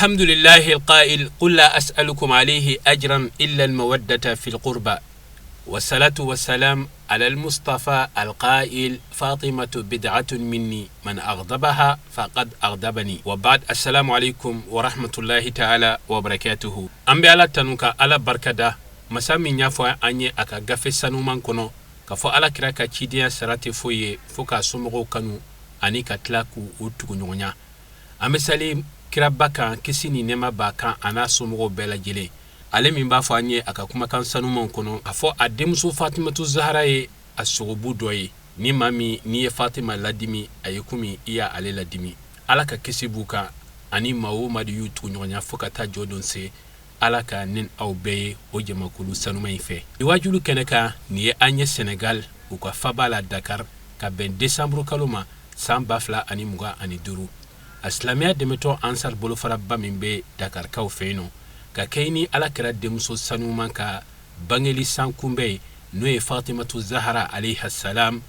Alhamdulillahi alqa'il qul la as'alukum alayhi ajran illa almawaddata fil qurba wassalatu wassalam ala almustafa alqa'il fatimatu bid'atun minni man aghdabaha faqad aghdabani wa ba'd. Assalamu alaikum wa rahmatullahi ta'ala wa barakatuhu. An bɛ Ala tanu ka Ala barikada, masa min y'a fɔ an ye a ka gafe sanuman kɔnɔ k'a fɔ Ala kira ka cidenya sara tɛ foyi ye fo k'a somɔgɔw kanu ani ka tila k'u u tuguɲɔgɔnya. An bɛ sali kiraba kan, kisi ni nɛɛma b'a kan a n'a somɔgɔw bɛɛ lajɛlen, ale min b'a fɔ an ye a ka kumakan sanumanw kɔnɔ a fɔ a denmuso Fatimatu Zahara ye a sogobu dɔ ye. Ni maa min n'i ye Fatima ladimi, a ye komi i y'a ale ladimi. Ala ka kisi b'u kan ani maa o maa de y'u tuguɲɔgɔnya fo ka taa jɔ don se. Ala ka ne aw bɛɛ ye o jamakulu sanuma in fɛ. Ni waajuli kɛnɛ kan nin ye an ye Senegal, u ka faba la Dakar, ka bɛn desanburu kalo ma san 2025. A silamɛya dɛmɛtɔn Ansar bolofaraba min bɛ Dakarkaw fɛ yen nɔ, ka kɛɲɛ ni Ala kira denmuso sanuman ka bangeli san kunbɛn ye, n'o ye Fatimatu Zahara alayha salam,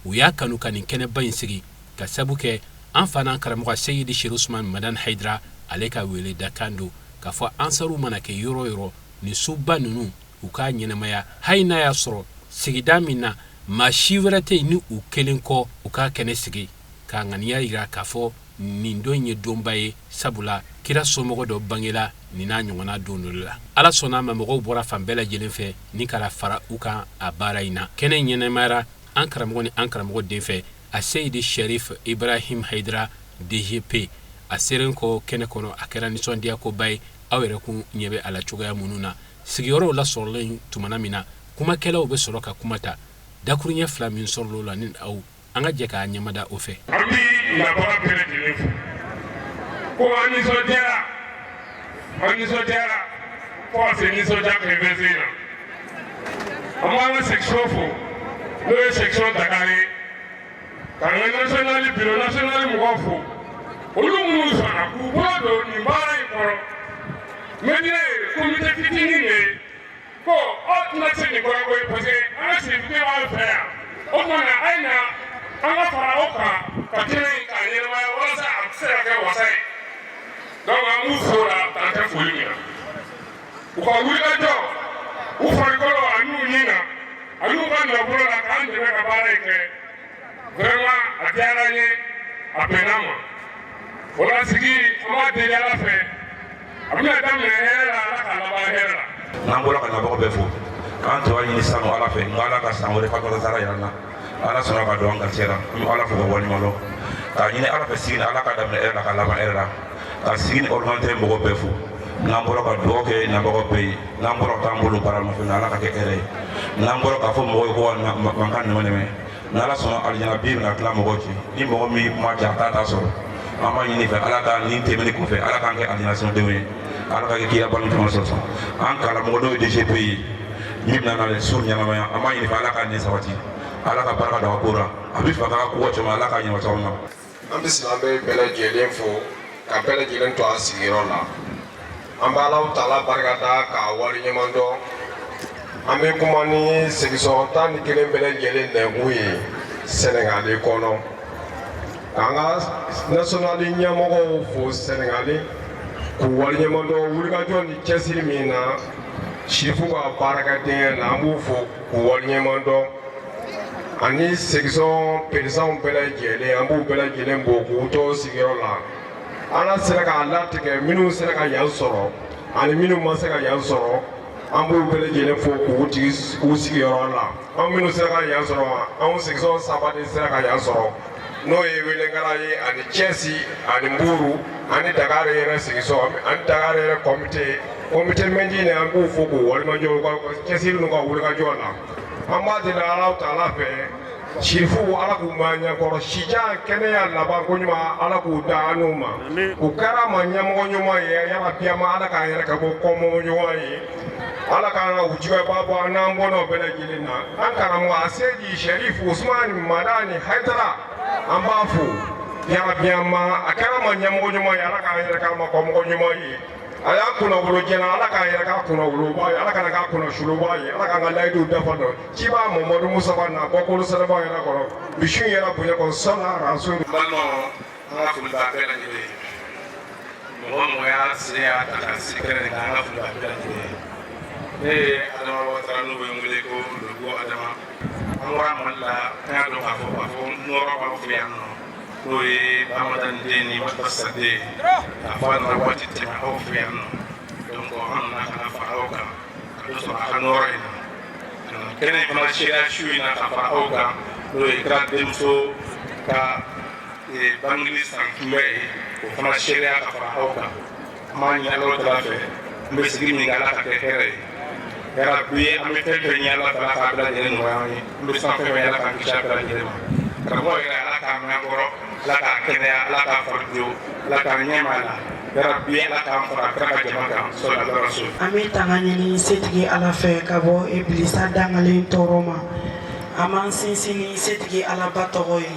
u y'a kanu ka nin kɛnɛba in sigi ka sabu kɛ an fa n'an karamɔgɔ Seyidi Sherif Usman Madani Hayidara ale ka weledakan don k'a fɔ ansaru mana kɛ yɔrɔ o yɔrɔ, nin suba ninnu u k'a ɲɛnamaya, hali n'a y'a sɔrɔ sigida min na maa si wɛrɛ tɛ yen ni u kelen kɔ, u k'a kɛnɛ sigi k'a ŋaniya jira k'a fɔ nin don ye donba ye, sabula kira somɔgɔ dɔ bangela nin n'a ɲɔgɔnna don dɔ la. Ala sɔnna a ma, mɔgɔw bɔra fan bɛɛ lajɛlen fɛ ni ka fara u kan a baara in na. Kɛnɛ ɲɛnamayara an karamɔgɔ ni an karamɔgɔ den fɛ, a Seyidi Sherif Ibrahim Hayidara DGP. A seren kɔ kɛnɛ kɔnɔ, a kɛra nisɔndiyakoba ye. Aw yɛrɛ kun ɲɛ bɛ a la cogoya minnu na, sigiyɔrɔw lasɔrɔlen tumana min na, kumakɛlaw bɛ sɔrɔ ka kuma ta. Dakuruɲɛ fila min sɔrɔla o la, ni aw an ka jɛ k'a ɲɛmada o fɛ. An bɛ nabaga bɛɛ lajɛlen fo ko an nisɔndiyara, an nisɔndiyara fo ka se nisɔndiya kɛmɛ in na. An b'an ka section fo, n'o ye section Dakar ye, k'an ka national bureau national mɔgɔw fo, olu minnu sɔnna k'u bolo don nin baara in kɔrɔ. Medina ye comité fitinin de ye ko aw tɛna se nin kɔrɔ koyi, parce que an ka sirifite b'an fɛ yan. O tuma na, a ye na an ka fara aw kan ka kɛnɛ in k'a ɲɛnamaya walasa a bɛ se ka kɛ wasa ye. Donc an b'u fo la k'an tɛ foli min na, u ka wulikajɔ u farikolo ani u ni na ani u ka nafolo la k'an dɛmɛ ka baara in kɛ, vraiment a diyara an ye, a bɛnna ma. O la sigi, an b'a deli Ala fɛ, a bɛna daminɛ hɛrɛ la, Ala k'a laban hɛrɛ la. N'an bɔra ka nabagaw bɛɛ fo k'an tɔgɔ ɲini sanu Ala fɛ, nka Ala ka san wɛrɛ Fatumata Zahara yira an na. Ala sɔnna ka don an garisɛgɛ la, an bɛ Ala fo ka waleɲuman dɔn k'a ɲini Ala fɛ, sigi ni Ala ka daminɛ hɛrɛ la ka laban hɛrɛ la, ka sigi ni organisateur mɔgɔw bɛɛ fo. N'an bɔra ka dugawu kɛ nabagaw bɛɛ ye, n'an bɔra ka taa an bolo baara nɔfɛ, Ala ka kɛ hɛrɛ ye. N'an bɔra k'a fɔ mɔgɔw ye ko mankan nɛmɛ nɛmɛ, n'Ala sɔnna alijana bi bɛna tila mɔgɔw cɛ. Ni mɔgɔ min ma ja, a t'a ta sɔrɔ. An b'a ɲini fɛ, Ala ka nin tɛmɛni kɔfɛ, Ala k'an kɛ alijana sɔndenw ye, Ala ka kɛ kira balima caman sɔrɔ. An karamɔgɔ n'o ye DGP ye min bɛna na su ɲɛnamaya, an b'a ɲini fɛ, Ala ka nin sabati, Ala ka barika don a ko la. A bɛ fɛ ka ko caman, Ala ka ɲɛna caman ma. An bɛ silamɛ bɛɛ lajɛlen fo ka bɛɛ lajɛlen to a sigiyɔrɔ la. An bɛ Alahu Taala barikada k'a waleɲuman dɔn. An bɛ kuma ni section 11 bɛɛ lajɛlen nɛnkun ye Sɛnɛgali kɔnɔ, k'an ka national ɲɛmɔgɔw fo Sɛnɛgali k'u waleɲuman dɔn wulikajɔ ni cɛsiri min na Sirifu ka baarakɛdenya na. An b'u fo k'u waleɲuman dɔn ani section présidentw bɛɛ lajɛlen. An b'u bɛɛ lajɛlen fo k'u to sigiyɔrɔ la. Ala sera k'a latigɛ, minnu sera ka yan sɔrɔ ani minnu ma se ka yan sɔrɔ, an b'u bɛɛ lajɛlen fo k'u jigi k'u sigiyɔrɔ la. An minnu sera ka yan sɔrɔ, anw section saba de sera ka yan sɔrɔ, n'o ye Welengara ye ani Cɛsi ani Nburu ani Dakar yɛrɛ section ani Dakar yɛrɛ comité Mɛndine. An b'u fo k'u waleɲuman u ka cɛsiri n'u ka wulikajɔ la. An b'a deli Ala Taala fɛ, Sirifu, Ala k'u maa ɲɛkɔrɔ, sijan, kɛnɛya, laban ko ɲuman, Ala k'u da an n'u ma. U kɛra ma ɲɛmɔgɔ ɲuman ye yarabi, an ma Ala k'an yɛrɛ kɛ ko kɔmɔgɔ ɲuman ye. Ala k'an ka u jigɛba bɔ an n'an bɔnnaw bɛɛ lajɛlen na. An karamɔgɔ Asedi Sherif Usumani Madani Hayidara, an b'a fo yarabi, an ma a kɛra ma ɲɛmɔgɔ ɲuman ye. Ala k'an yɛrɛ k'a ma kɔmɔgɔ ɲuman ye. A y'a kunnawolo jɛna, Ala k'an yɛrɛ k'a kunnawoloba ye, Ala kana k'a kunnasuloba ye. Ala k'an ka layiduw dafa dɔn ciba Mamadu Musafa na bɔkolo sɛnɛbaw yɛrɛ kɔrɔ misiw yɛrɛ bonya kɔnɔ sɔnna rasul. Balimaw, an ka foli b'a bɛɛ lajɛlen ye. Mɔgɔ o mɔgɔ y'a sen y'a ta ka se kɛnɛ nin kan, an ka foli b'a bɛɛ lajɛlen ye. Ne ye Adama Watara, n'u bɛ n wele ko Logo Adama. An bɔra Mali la, an y'a dɔn k'a fɔ nɔrɔ b'aw fɛ yan nɔ, n'o ye Bamadan den ni Basa den ye, k'a fɔ a nana waati tɛmɛ aw fɛ yan nɔ. Donc an nana ka na fara aw kan ka dɔ sɔrɔ a ka nɔrɔ in na, ka na kɛnɛ in fana seereya su in na ka fara aw kan, n'o ye kira denmuso ka bangeli san kunbɛ ye, o fana seereya ka fara aw kan. An b'a ɲini Ala tala fɛ, an bɛ sigi min kɛ, Ala ka kɛ hɛrɛ ye. Yarabi, an bɛ fɛn fɛn ɲini Ala fɛ, Ala k'a bɛɛ lajɛlen nɔgɔya an ye. An bɛ san fɛn fɛn, Ala k'an kisi a bɛɛ lajɛlen ma. Karamɔgɔ yɛrɛ, Ala k'a mɛn an kɔrɔ, Ala k'a kɛnɛya, Ala k'a fari jo, Ala k'a ɲɛma la. Yarabi, Ala k'an fara kira ka jama kan sɔrɔ Ala rasul. An bɛ tanga ɲini setigi Ala fɛ ka bɔ ibilisa dangalen tɔɔrɔ ma. An b'an sinsin ni setigi Alaba tɔgɔ ye,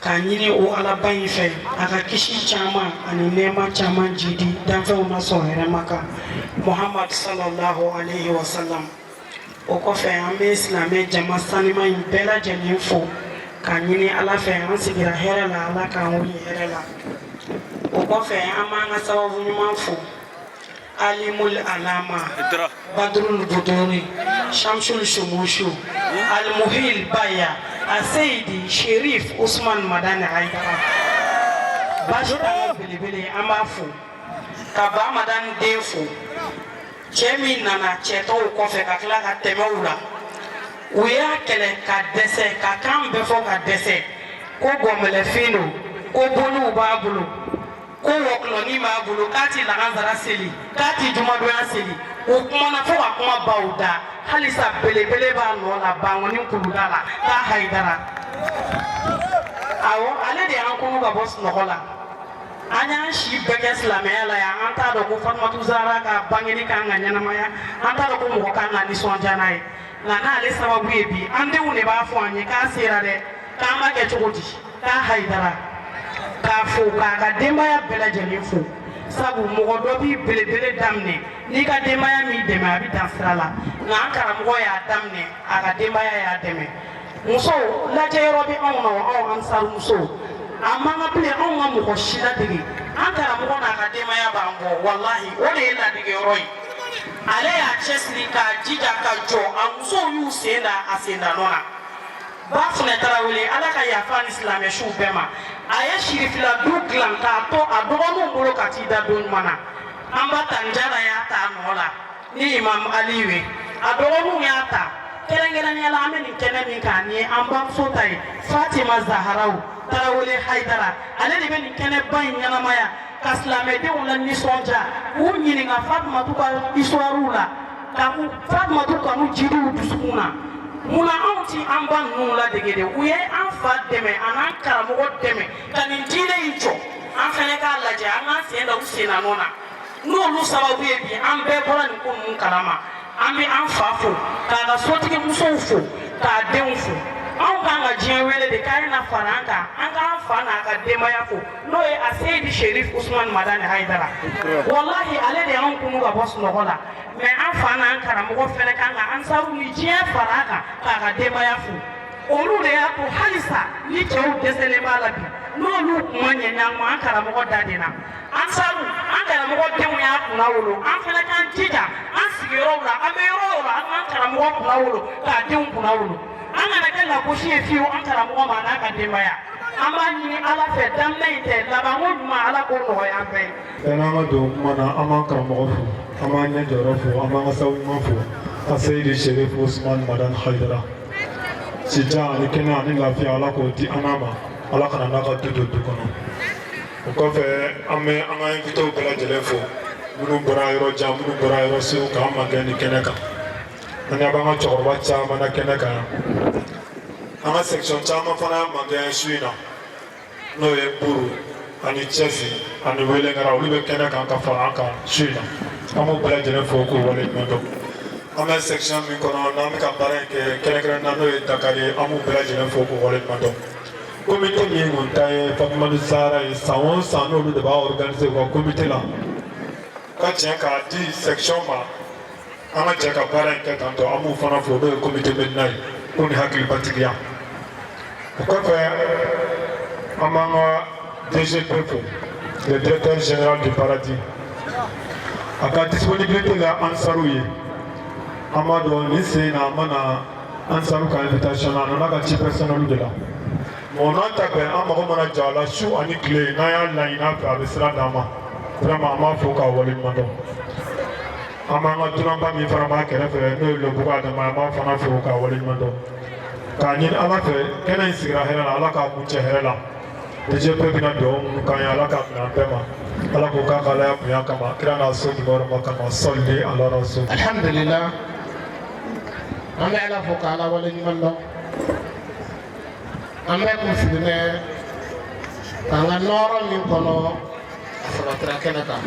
k'a ɲini o Alaba in fɛ a ka kisi caman ani nɛɛma caman jidi danfɛnw na sɔn hɛrɛma kan, Muhamad sallallahu alaihi wa sallam. O kɔfɛ, an bɛ silamɛ jama sanima in bɛɛ lajɛlen fo, k'a ɲini Ala fɛ, an sigira hɛrɛ la, Ala k'an wuli hɛrɛ la. O kɔfɛ, an b'an ka sababu ɲuman fo, Alimul Alama, Badrul Buduri, Shamsul Shumushu, Almuhil Baya, Aseyidi Sherif Usman Madani Haidara. Baasi t'an belebele, an b'a fo ka ba Madani den fo, cɛ min nana cɛ tɔw kɔfɛ ka tila ka tɛmɛ u la. U y'a kɛlɛ ka dɛsɛ, ka kan bɛɛ fɔ ka dɛsɛ, ko gɔnbɛlɛfin don, ko boliw b'a bolo, ko wɔkulɔnin b'a bolo, k'a ti lagansara seli, k'a ti jumadonya seli. U kumana fo ka kuma baw da, halisa belebele b'a nɔ la bangɔni kuluda la k'a Hayidara. Awɔ, ale de y'an kunu ka bɔ sunɔgɔ la. An y'an si bɛɛ kɛ silamɛya la yan, an t'a dɔn ko Fatumatu Zahara ka bangeni kan ka ɲɛnamaya, an t'a dɔn ko mɔgɔ kan ka nisɔndiya n'a ye. Nka n'ale sababu ye bi, an denw de b'a fɔ an ye k'a sera dɛ, k'an b'a kɛ cogo di k'a Hayidara. K'a fo, k'a ka denbaya bɛɛ lajɛlen fo, sabu mɔgɔ dɔ b'i belebele daminɛ, n'i ka denbaya m'i dɛmɛ, a bɛ dan sira la. Nka an karamɔgɔ y'a daminɛ, a ka denbaya y'a dɛmɛ. Musow lajɛyɔrɔ bɛ anw na, anw ansaru musow, a man ka bilen anw ka mɔgɔ si ladege. An karamɔgɔ n'a ka denbaya b'an bɔ, walahi, o de ye ladegeyɔrɔ ye. Ale y'a cɛsiri k'a jija ka jɔ, a musow y'u sen da a sen da nɔ na. Ba Funɛ Tarawele, Ala ka yafa ni silamɛ siw bɛɛ ma, a ye sirifila du dilan k'a to a dɔgɔninw bolo ka t'i da don ɲuman na. An ba Tanjara y'a ta a nɔ la ni Imam Aliyu ye, a dɔgɔninw y'a ta. Kɛrɛnkɛrɛnnenya la, an bɛ nin kɛnɛ min kan nin ye an bamuso ta ye, Fatima Zaharaw Tarawele Hayidara. Ale de bɛ nin kɛnɛba in ɲɛnamaya ka silamɛdenw la nisɔndiya, k'u ɲininka Fatumatu ka histoirew la, ka Fatumatu kanu jidiw dusukun na. Munna anw ti an ba ninnu ladege de? U ye an fa dɛmɛ, a n'an karamɔgɔ dɛmɛ ka nin diinɛ in jɔ. An fɛnɛ k'a lajɛ, an k'an sen da u sen na nɔ na. N'olu sababu ye bi, an bɛɛ bɔra nin ko ninnu kalama. An bɛ an fa fo, k'a ka sotigi musow fo, k'a denw fo. Anw k'an ka diɲɛ wele de k'a ye na fara an kan, an k'an fa n'a ka denbaya fo, n'o ye Aseyidi Sherif Usman Madani Hayidara. Walahi, ale de y'anw kunu ka bɔ sunɔgɔ la. Mɛ an fa n'an karamɔgɔ fɛnɛ kan ka ansaru ni diɲɛ fara a kan k'a ka denbaya fo. Olu de y'a to halisa ni cɛw dɛsɛlen b'a la bi, n'olu kuma ɲɛ ɲɔgɔn ma, an karamɔgɔ da de na. Ansaru, an karamɔgɔ denw y'a kunna wolo. An fɛnɛ k'an jija an sigiyɔrɔw la, an bɛ yɔrɔ o yɔrɔ, an k'an karamɔgɔ kunna wolo, k'a denw kunna wolo. An kana kɛ lagosi ye fiyewu an karamɔgɔ ma n'a ka denbaya. An b'a ɲini Ala fɛ, daminɛ in tɛ labanko ɲuman, Ala k'o nɔgɔya an bɛɛ. Yan'an ka don kuma na, an b'an karamɔgɔ fo, an b'an ɲɛ jɔyɔrɔ fo, an b'an ka sababu ɲuman fo, Aseyidi Sherif Usman Madani Hayidara. Sijan ani kɛnɛya ani lafiya, Ala k'o di an n'a ma, Ala kana n'a ka du don du kɔnɔ. O kɔfɛ, an bɛ an ka invités bɛɛ lajɛlen fo, minnu bɔra yɔrɔ jan, minnu bɔra yɔrɔ surun k'an magɛn nin kɛnɛ kan. An ɲɛ b'an ka cɛkɔrɔba caman na kɛnɛ kan yan. An ka section caman fana y'an magɛn su in na, n'o ye Buru ani Cɛsi ani Welengara, olu bɛ kɛnɛ kan ka fara an kan su in na. An b'u bɛɛ lajɛlen fo k'u waleɲuman dɔn. An bɛ section min kɔnɔ n'an bɛ ka baara in kɛ kɛrɛnkɛrɛnnen na, n'o ye Dakar ye, an b'u bɛɛ lajɛlen fo k'u waleɲuman dɔn. Comité min kun ta ye Fatumatu Zahara ye, san o san n'olu de b'a organiser u ka comité la, ka tiɲɛ k'a di section ma, an ka jɛ ka baara in kɛ tantɔ, an b'u fana fo, n'o ye comité Medina ye, ko ni hakilibatigiya. O kɔfɛ, an b'an ka DGP fo. Le directeur général du paradis, a ka disponibilité la ansaru ye. An b'a dɔn nin sen in na, a ma na ansaru ka invitation na, a nana ka ci personnel de la. Mɔgɔ n'an ta bɛn, an mago mana jɔ a la su ani tile, n'an y'a laɲini a fɛ, a bɛ sira d'an ma. Vraiment, an b'a fo k'a waleɲuman dɔn. An b'an ka dunanba min fana b'a kɛrɛfɛ, n'o ye Lobugu Adama ye, an b'a fana fo k'a waleɲuman dɔn, k'a ɲini Ala fɛ, kɛnɛ in sigira hɛrɛ la, Ala k'a kuncɛ hɛrɛ la. DGP bɛna dugawu minnu k'an ye, Ala k'a minɛ an bɛɛ ma. Ala k'o k'a ka Alaya bonya kama, kira n'a so jukɔrɔma kama. Sɔli ala rasul. Alhamdulillah, an bɛ Ala fo k'Ala waleɲuman dɔn. An bɛɛ kun sigilen k'an ka nɔɔrɔ min kɔnɔ, a sabatira kɛnɛ kan.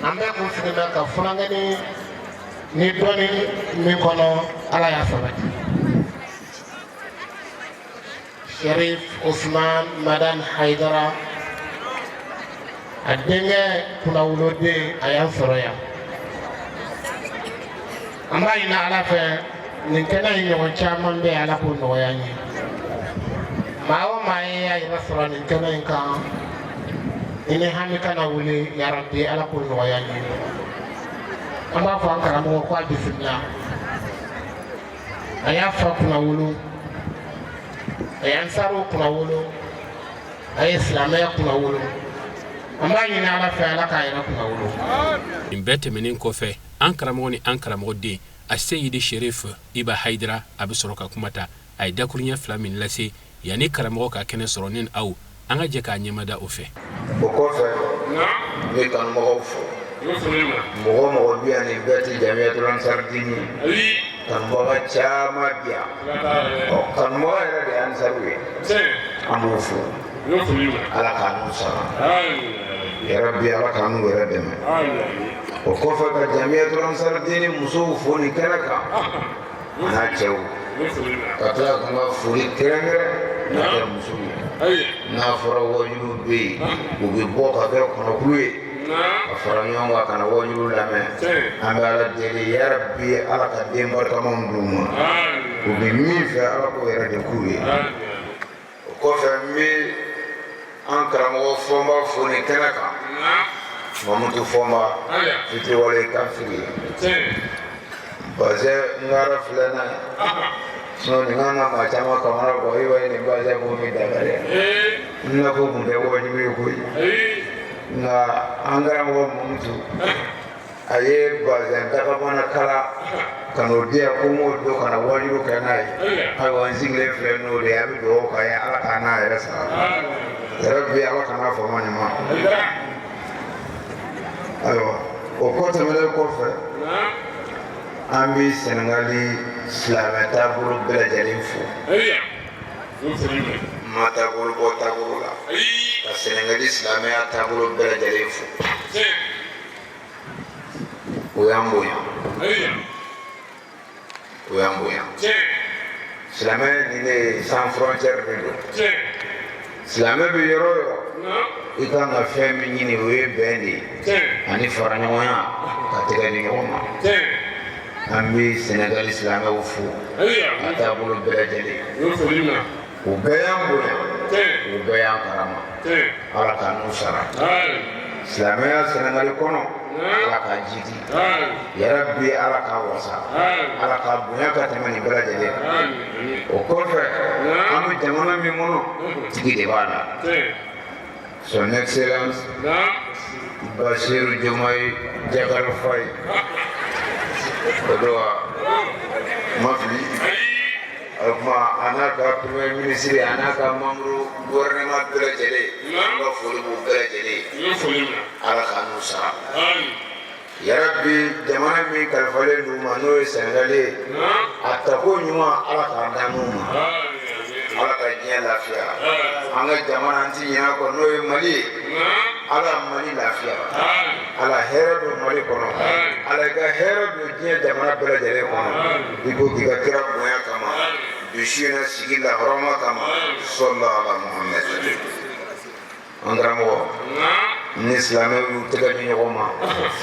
An bɛɛ kun sigilen ka furakɛli ni dɔnni min kɔnɔ, Ala y'a sabati. Sherif Osman Madan Haidara, a denkɛ kunnawoloden, a y'an sɔrɔ yan. An b'a ɲini Ala fɛ, nin kɛnɛ in ɲɔgɔn caman bɛ yen, Ala k'o nɔgɔya an ye. Maa o maa ye y'a yɛrɛ sɔrɔ nin kɛnɛ in kan, i ni hami kana wuli, yarabi, Ala k'o nɔgɔya an ye. An b'a fɔ an karamɔgɔ ko a bisimila. A y'a fa kunnawolo, a ye ansaruw kunnawolo, a ye silamɛya kunnawolo. An b'a ɲini Ala fɛ, Ala k'a yɛrɛ kunnawolo. Nin bɛɛ tɛmɛnen kɔfɛ, an karamɔgɔ ni an karamɔgɔden a Seyidi Sherif Iba Hayidara, a bɛ sɔrɔ ka kuma ta. A ye dakuruɲɛ fila min lase yanni karamɔgɔ ka kɛnɛ sɔrɔ, ne ni aw, an ka jɛ k'a ɲɛmada o fɛ. O kɔfɛ, n bɛ kanubagaw fo. Mɔgɔ o mɔgɔ bɛ yan, nin bɛɛ tɛ Jamiyatul Ansaridini ye. Kanubaga caman bɛ yan. Ɔ, kanubaga yɛrɛ de ye ansaru ye. An b'u fo. Ala k'an n'u sara. Yarabi, Ala k'an n'u yɛrɛ dɛmɛ. O kɔfɛ, ka Jamiyatul Ansaridini musow fo nin kɛnɛ kan, a n'a cɛw, ka tila k'an ka foli kɛrɛnkɛrɛn ka kɛ musow ye. N'a fɔra waajulu bɛ yen, u bɛ bɔ ka kɛ kɔnɔkulu ye ka fara ɲɔgɔn kan ka na waajulu lamɛn. An bɛ Ala deli, yarabi, Ala ka den barikamaw d'u ma. U bɛ min fɛ, Ala k'o yɛrɛ de k'u ye. O kɔfɛ, n bɛ an karamɔgɔ Fɔnba fo nin kɛnɛ kan, Mamutu Fɔnba, fitiriwale kafiri ye. Bazɛn ngara filɛ n'a ye, sinon nin kan ka maa caman kamana bɔ. I b'a ye, nin bazɛn ko min dabali n na ko kun tɛ wajibi ye koyi. Nka an karamɔgɔ Mamutu, a ye bazɛn dagabana kala ka n'o di yan ko n k'o don ka na wajibi kɛ n'a ye. Ayiwa, n sigilen filɛ n'o de ye. A bɛ dugawu k'a ye, Ala k'a n'a yɛrɛ sara. Yarabi, Ala kana fama nin ma. Ayiwa, o kɔ tɛmɛnen kɔfɛ, an bɛ Sɛnɛgali silamɛ taabolo bɛɛ lajɛlen fo. Ma taabolo bɔ taabolo la, ka Sɛnɛgali silamɛya taabolo bɛɛ lajɛlen fo. O y'an bonya, o y'an bonya. Silamɛ ni ne ye, sans frontière de don. Silamɛ bɛ yɔrɔ o yɔrɔ, i kan ka fɛn min ɲini, o ye bɛn de ye ani fara ɲɔgɔnya, ka tɛgɛ di ɲɔgɔn ma. An bɛ Sɛnɛgali silamɛw fo ka taabolo bɛɛ lajɛlen. U bɛɛ y'an bonya, u bɛɛ y'an karama. Ala ka n'u sara. Silamɛya Sɛnɛgali kɔnɔ, Ala k'a jidi. Yarabi, Ala k'a wasa, Ala k'a bonya ka tɛmɛ nin bɛɛ lajɛlen. O kɔfɛ, an bɛ jamana min kɔnɔ, tigi de b'a la, Son Excellence Bassirou Diomaye Diakhar Faye. O don wa, ma fili? O tuma, a n'a ka premier ministre, a n'a ka membre gouvernement bɛɛ lajɛlen, an ka foli b'u bɛɛ lajɛlen ye. Ala k'an n'u sara. Yarabi, jamana min kalifalen d'u ma, n'o ye Sɛnɛgali ye, a tako ɲuman, Ala k'a d'an n'u ma. Ala ka diɲɛ lafiya. An ka jamana, an ti ɲinɛ a kɔ, n'o ye Mali ye. Ala Mali lafiya, Ala hɛrɛ don Mali kɔnɔ, Ala i ka hɛrɛ don diɲɛ jamana bɛɛ lajɛlen kɔnɔ. I ko k'i ka kira bonya kama, bi su in na sigi la hɔrɔma kama, sɔlɔ ala Muhammed. An karamɔgɔ ni silamɛw y'u tɛgɛ di ɲɔgɔn ma,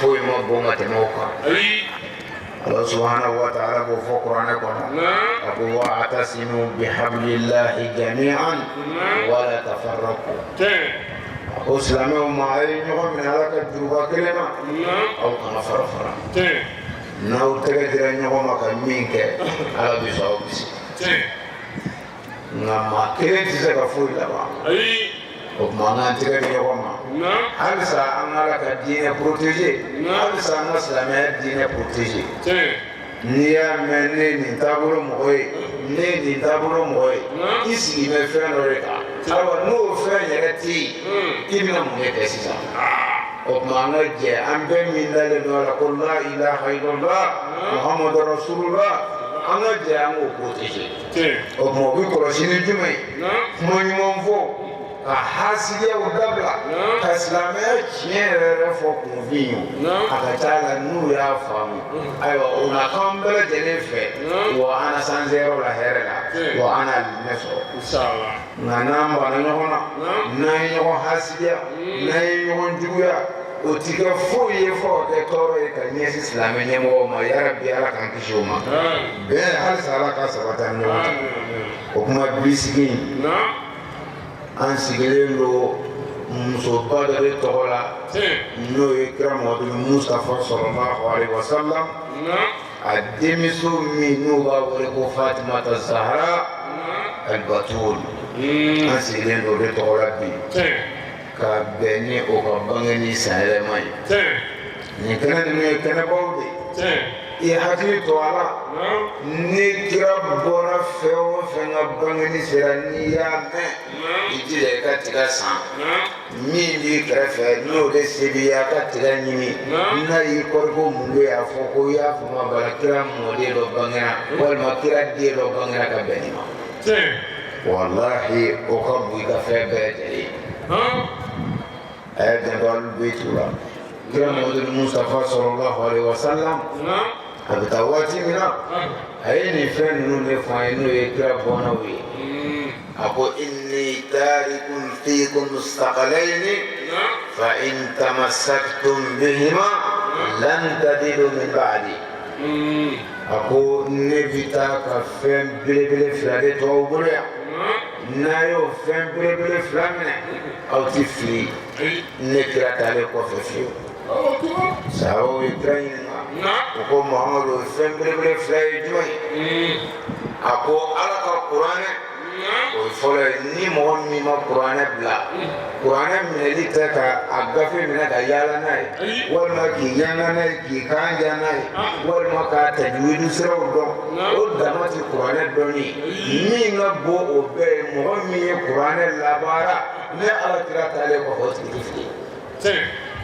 foyi ma bon ka tɛmɛ o kan. Ala subhanahu wa ta'ala b'o fɔ kuranɛ kɔnɔ, a ko: wa atasimu bihablillahi jami'an wala tafarraqu. ko silamɛw ma a ye ɲɔgɔn minɛ Ala ka juruba kelen na aw kana fara fara n'aw tɛgɛ dira ɲɔgɔn ma ka min kɛ Ala bɛ sɔn aw bɛ se nka maa kelen tɛ se ka foyi laban o tuma an k'an tɛgɛ di ɲɔgɔn ma halisa an ka Ala ka diinɛ protéger halisa an ka silamɛya diinɛ protéger n'i y'a mɛn ne ye nin taabolo mɔgɔ ye ne ye nin taabolo mɔgɔ ye i sigi bɛ fɛn dɔ de kan ayiwa n'o fɛn yɛrɛ tɛ yen i bɛna mun de kɛ sisan o tuma an ka jɛ an bɛɛ min dalen don a la ko la ilaha illallah muhammadu rasulullah an ka jɛ an k'o protéger o tuma o bɛ kɔlɔsi ni jumɛn ye kuma ɲuman fɔ ka hasidiyaw dabila ka silamɛya tiɲɛ yɛrɛ yɛrɛ fɔ kunfin ye a ka ca la n'u y'a faamu ayiwa o na k'an bɛɛ lajɛlen fɛ wa an na sanzɛyɔrɔ la hɛrɛ la wa an na alijinɛ sɔrɔ nka n'an banna ɲɔgɔn na n'an ye ɲɔgɔn hasidiya n'an ye ɲɔgɔn juguya o ti kɛ foyi ye fo ka kɛ tɔɔrɔ ye ka ɲɛsin silamɛ ɲɛmɔgɔw ma yarabi Ala k'an kisi o ma bɛn halisa Ala ka sabati an ni ɲɔgɔn cɛ o kuma bi sigi in an sigilen don musoba dɔ de tɔgɔ la n'o ye kira Muhamadu Mustafa sallallahu alaihi wasallam a denmuso min n'u b'a wele ko Fatimata Zahra al-Batul an sigilen don o de tɔgɔ la bi ka bɛn ni o ka bangeni sanyɛlɛma ye nin kɛnɛ ninnu ye kɛnɛbaw de ye i hakili to a la ni kira bɔra fɛn o fɛn ka bangeni sera n'i y'a mɛn i jija i ka tiga san min b'i kɛrɛfɛ n'o de se b'i ye a ka tiga ɲimi n'a y'i kɔri ko mun bɛ yen a fɔ ko i y'a faamu a bala kira mɔden dɔ bangena walima kira den dɔ bangena ka bɛn nin ma walahi o ka bon i ka fɛn bɛɛ lajɛlen ye a y'a janto alu beyitiw la kira Muhamadu Mustafa sallallahu alaihi wasallam a bɛ taa waati min na a ye nin fɛn ninnu de fɔ an ye n'o ye kira bɔnnaw ye a ko inni tarikun fikum saqalayni fa in tamassaktum bihima lan tadilu min ba'di a ko ne bɛ taa ka fɛn belebele fila de to aw bolo yan n'a y'o fɛn belebele fila minɛ aw tɛ fili ne kira taalen kɔfɛ fiyewu sahabaw ye kira ɲininka u ko Muhamadu o fɛn belebele fila ye jumɛn ye a ko Ala ka kuranɛ o ye fɔlɔ ye ni mɔgɔ min ma kuranɛ bila kuranɛ minɛli tɛ ka a gafe minɛ ka yaala n'a ye walima k'i yanga n'a ye k'i kan ja n'a ye walima k'a tajuwidu siraw dɔn o dama tɛ kuranɛ dɔnni ye min ka bon o bɛɛ ye mɔgɔ min ye kuranɛ labaara ne Ala kira taalen kɔfɛ o tigi tɛ fili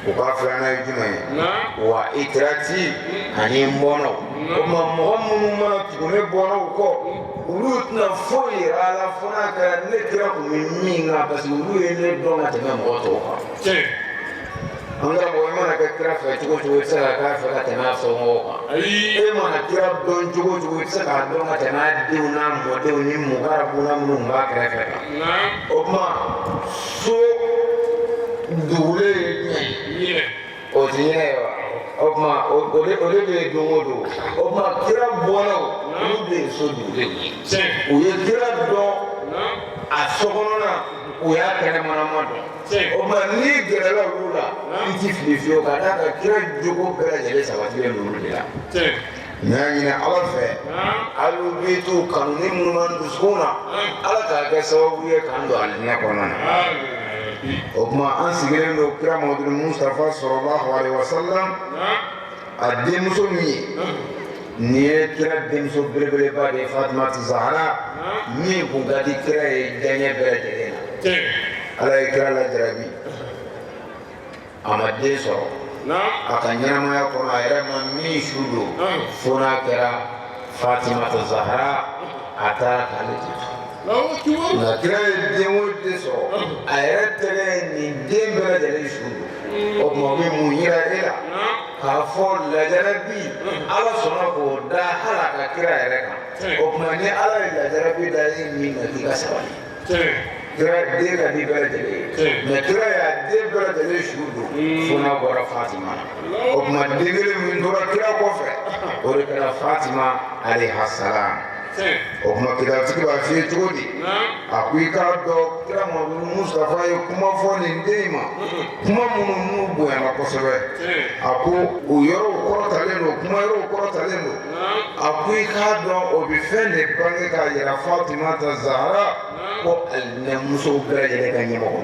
o k'a filanan ye jumɛn ye wa itirati ani n bɔnnaw o tuma mɔgɔ minnu mana tugu ne bɔnnaw kɔ olu tɛna foyi yira a la fo n'a kɛra ne kira tun bɛ min kan parce que olu ye ne dɔn ka tɛmɛ mɔgɔ tɔw kan an karamɔgɔ i mana kɛ kira fɛ cogo o cogo i tɛ se ka k'a fɛ ka tɛmɛ a somɔgɔw kan e mana kira dɔn cogo o cogo i tɛ se k'a dɔn ka tɛmɛ a denw n'a mɔdenw ni mukarabuna minnu b'a kɛrɛfɛ kan o tuma so dugulen ye jumɛn ye o tɛ ɲinɛ ye wa o tuma o de bɛ yen don o don o tuma kira bɔnnaw olu de ye so dugulenw ye u ye kira dɔn a so kɔnɔna u y'a kɛnɛmanama dɔn o tuma n'i gɛrɛla olu la i ti fili fiyewu ka d'a kan kira jogo bɛɛ lajɛlen sabatilen don olu de la n y'a ɲini Ala fɛ alu beyitiw kanu ni minnu b'an dusukun na Ala k'a kɛ sababu ye k'an don alijinɛ kɔnɔna na o tuma an sigilen don kira Muhamadu Mustafa sallallahu alaihi wasallam a denmuso min ye nin ye kira denmuso belebeleba de ye Fatumata Zahara min kun ka di kira ye diɲɛ bɛɛ lajɛlen na Ala ye kira lajarabi a ma den sɔrɔ a ka ɲɛnamaya kɔnɔ a yɛrɛ ma min su don fo n'a kɛra Fatimata Zahara a taara k'ale de to nka kira ye den o den sɔrɔ a yɛrɛ tɛgɛ ye nin den bɛɛ lajɛlen su don o tuma o bɛ mun yira e la k'a fɔ lajarabi Ala sɔnna k'o da hali a ka kira yɛrɛ kan o tuma ni Ala ye lajarabi da e min kan k'i ka sabali kira den ka di bɛɛ lajɛlen ye mɛ kira y'a den bɛɛ lajɛlen su don fo n'a bɔra Fatima na o tuma den kelen min tora kira kɔfɛ o de kɛra Fatima alayha salam O kuma kitabutigi b'a f'i ye cogo di? A ko i k'a dɔn kira Mamadu Mustafa ye kuma fɔ nin den in ma, kuma minnu n'u bonyana kosɛbɛ. A ko o yɔrɔw kɔrɔtalen don, kuma yɔrɔw kɔrɔtalen don. A ko i k'a dɔn o bɛ fɛn de bange k'a yira Fatimata Zahara ko alijinɛmusow bɛɛ lajɛlen ka ɲɛmɔgɔ.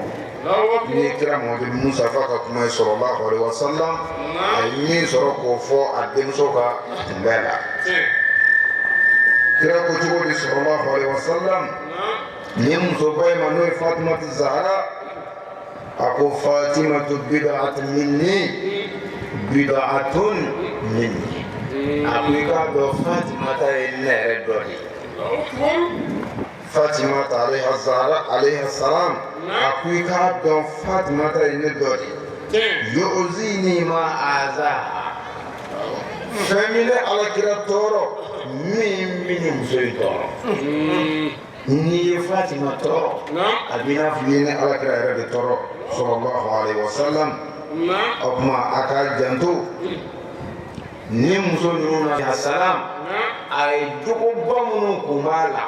Ni kira Mamadu Mustafa ka kuma ye sallallahu alaihi wasallam, a ye min sɔrɔ k'o fɔ a denmuso ka kunbɛn la. Kira ko cogo di sallallahu alaihi wasallam nin musoba in ma, n'o ye Fatimatu Zahara? A ko Fatimatu bid'atun minni, bid'atun minni. A ko i k'a dɔn Fatimata ye ne yɛrɛ dɔ de ye. Fatimata alayha zahara alayha salam, a ko i k'a dɔn Fatimata ye ne dɔ de ye. Yu'zini ma aza, fɛn min ne ala kira tɔɔrɔ, min bɛ nin muso in tɔɔrɔ. N'i ye Fatima tɔɔrɔ, a b'i n'a fɔ i ye ne ala kira yɛrɛ de tɔɔrɔ sallallahu alaihi wasallam. O tuma a k'a janto ni muso ninnu na salam, a ye jogoba minnu kun b'a la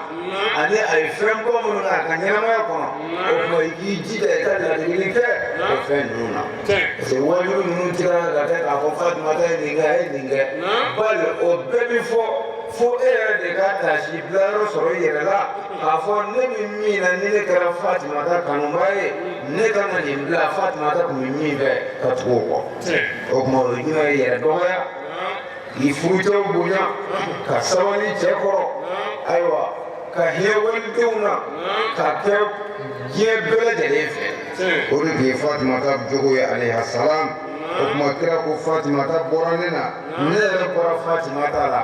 ani a ye fɛnba minnu kɛ a ka ɲɛnamaya kɔnɔ, o tuma i k'i jija i ka ladegeli kɛ o fɛn ninnu na. Parce que wajibi ninnu ti kan ka kɛ k'a fɔ Fatumata ye nin kɛ, a ye nin kɛ, bali o bɛɛ bi fɔ fo e yɛrɛ de ka taasi bilayɔrɔ sɔrɔ i yɛrɛ la k'a fɔ ne bɛ min na, ni ne kɛra Fatumata kanubaa ye, ne kan ka nin bila Fatumata tun bɛ min fɛ ka tugu o kɔ. O tuma o ye jumɛn ye? Yɛrɛ dɔgɔya, k'i furucɛw bonya, ka sabali cɛ kɔrɔ, ayiwa ka hinɛ walidenw na, ka kɛ diɲɛ bɛɛ lajɛlen fɛ. O de tun ye Fatumata jogo ye alayhi salam. O tuma kira ko Fatumata bɔra ne na, ne yɛrɛ bɔra Fatumata la.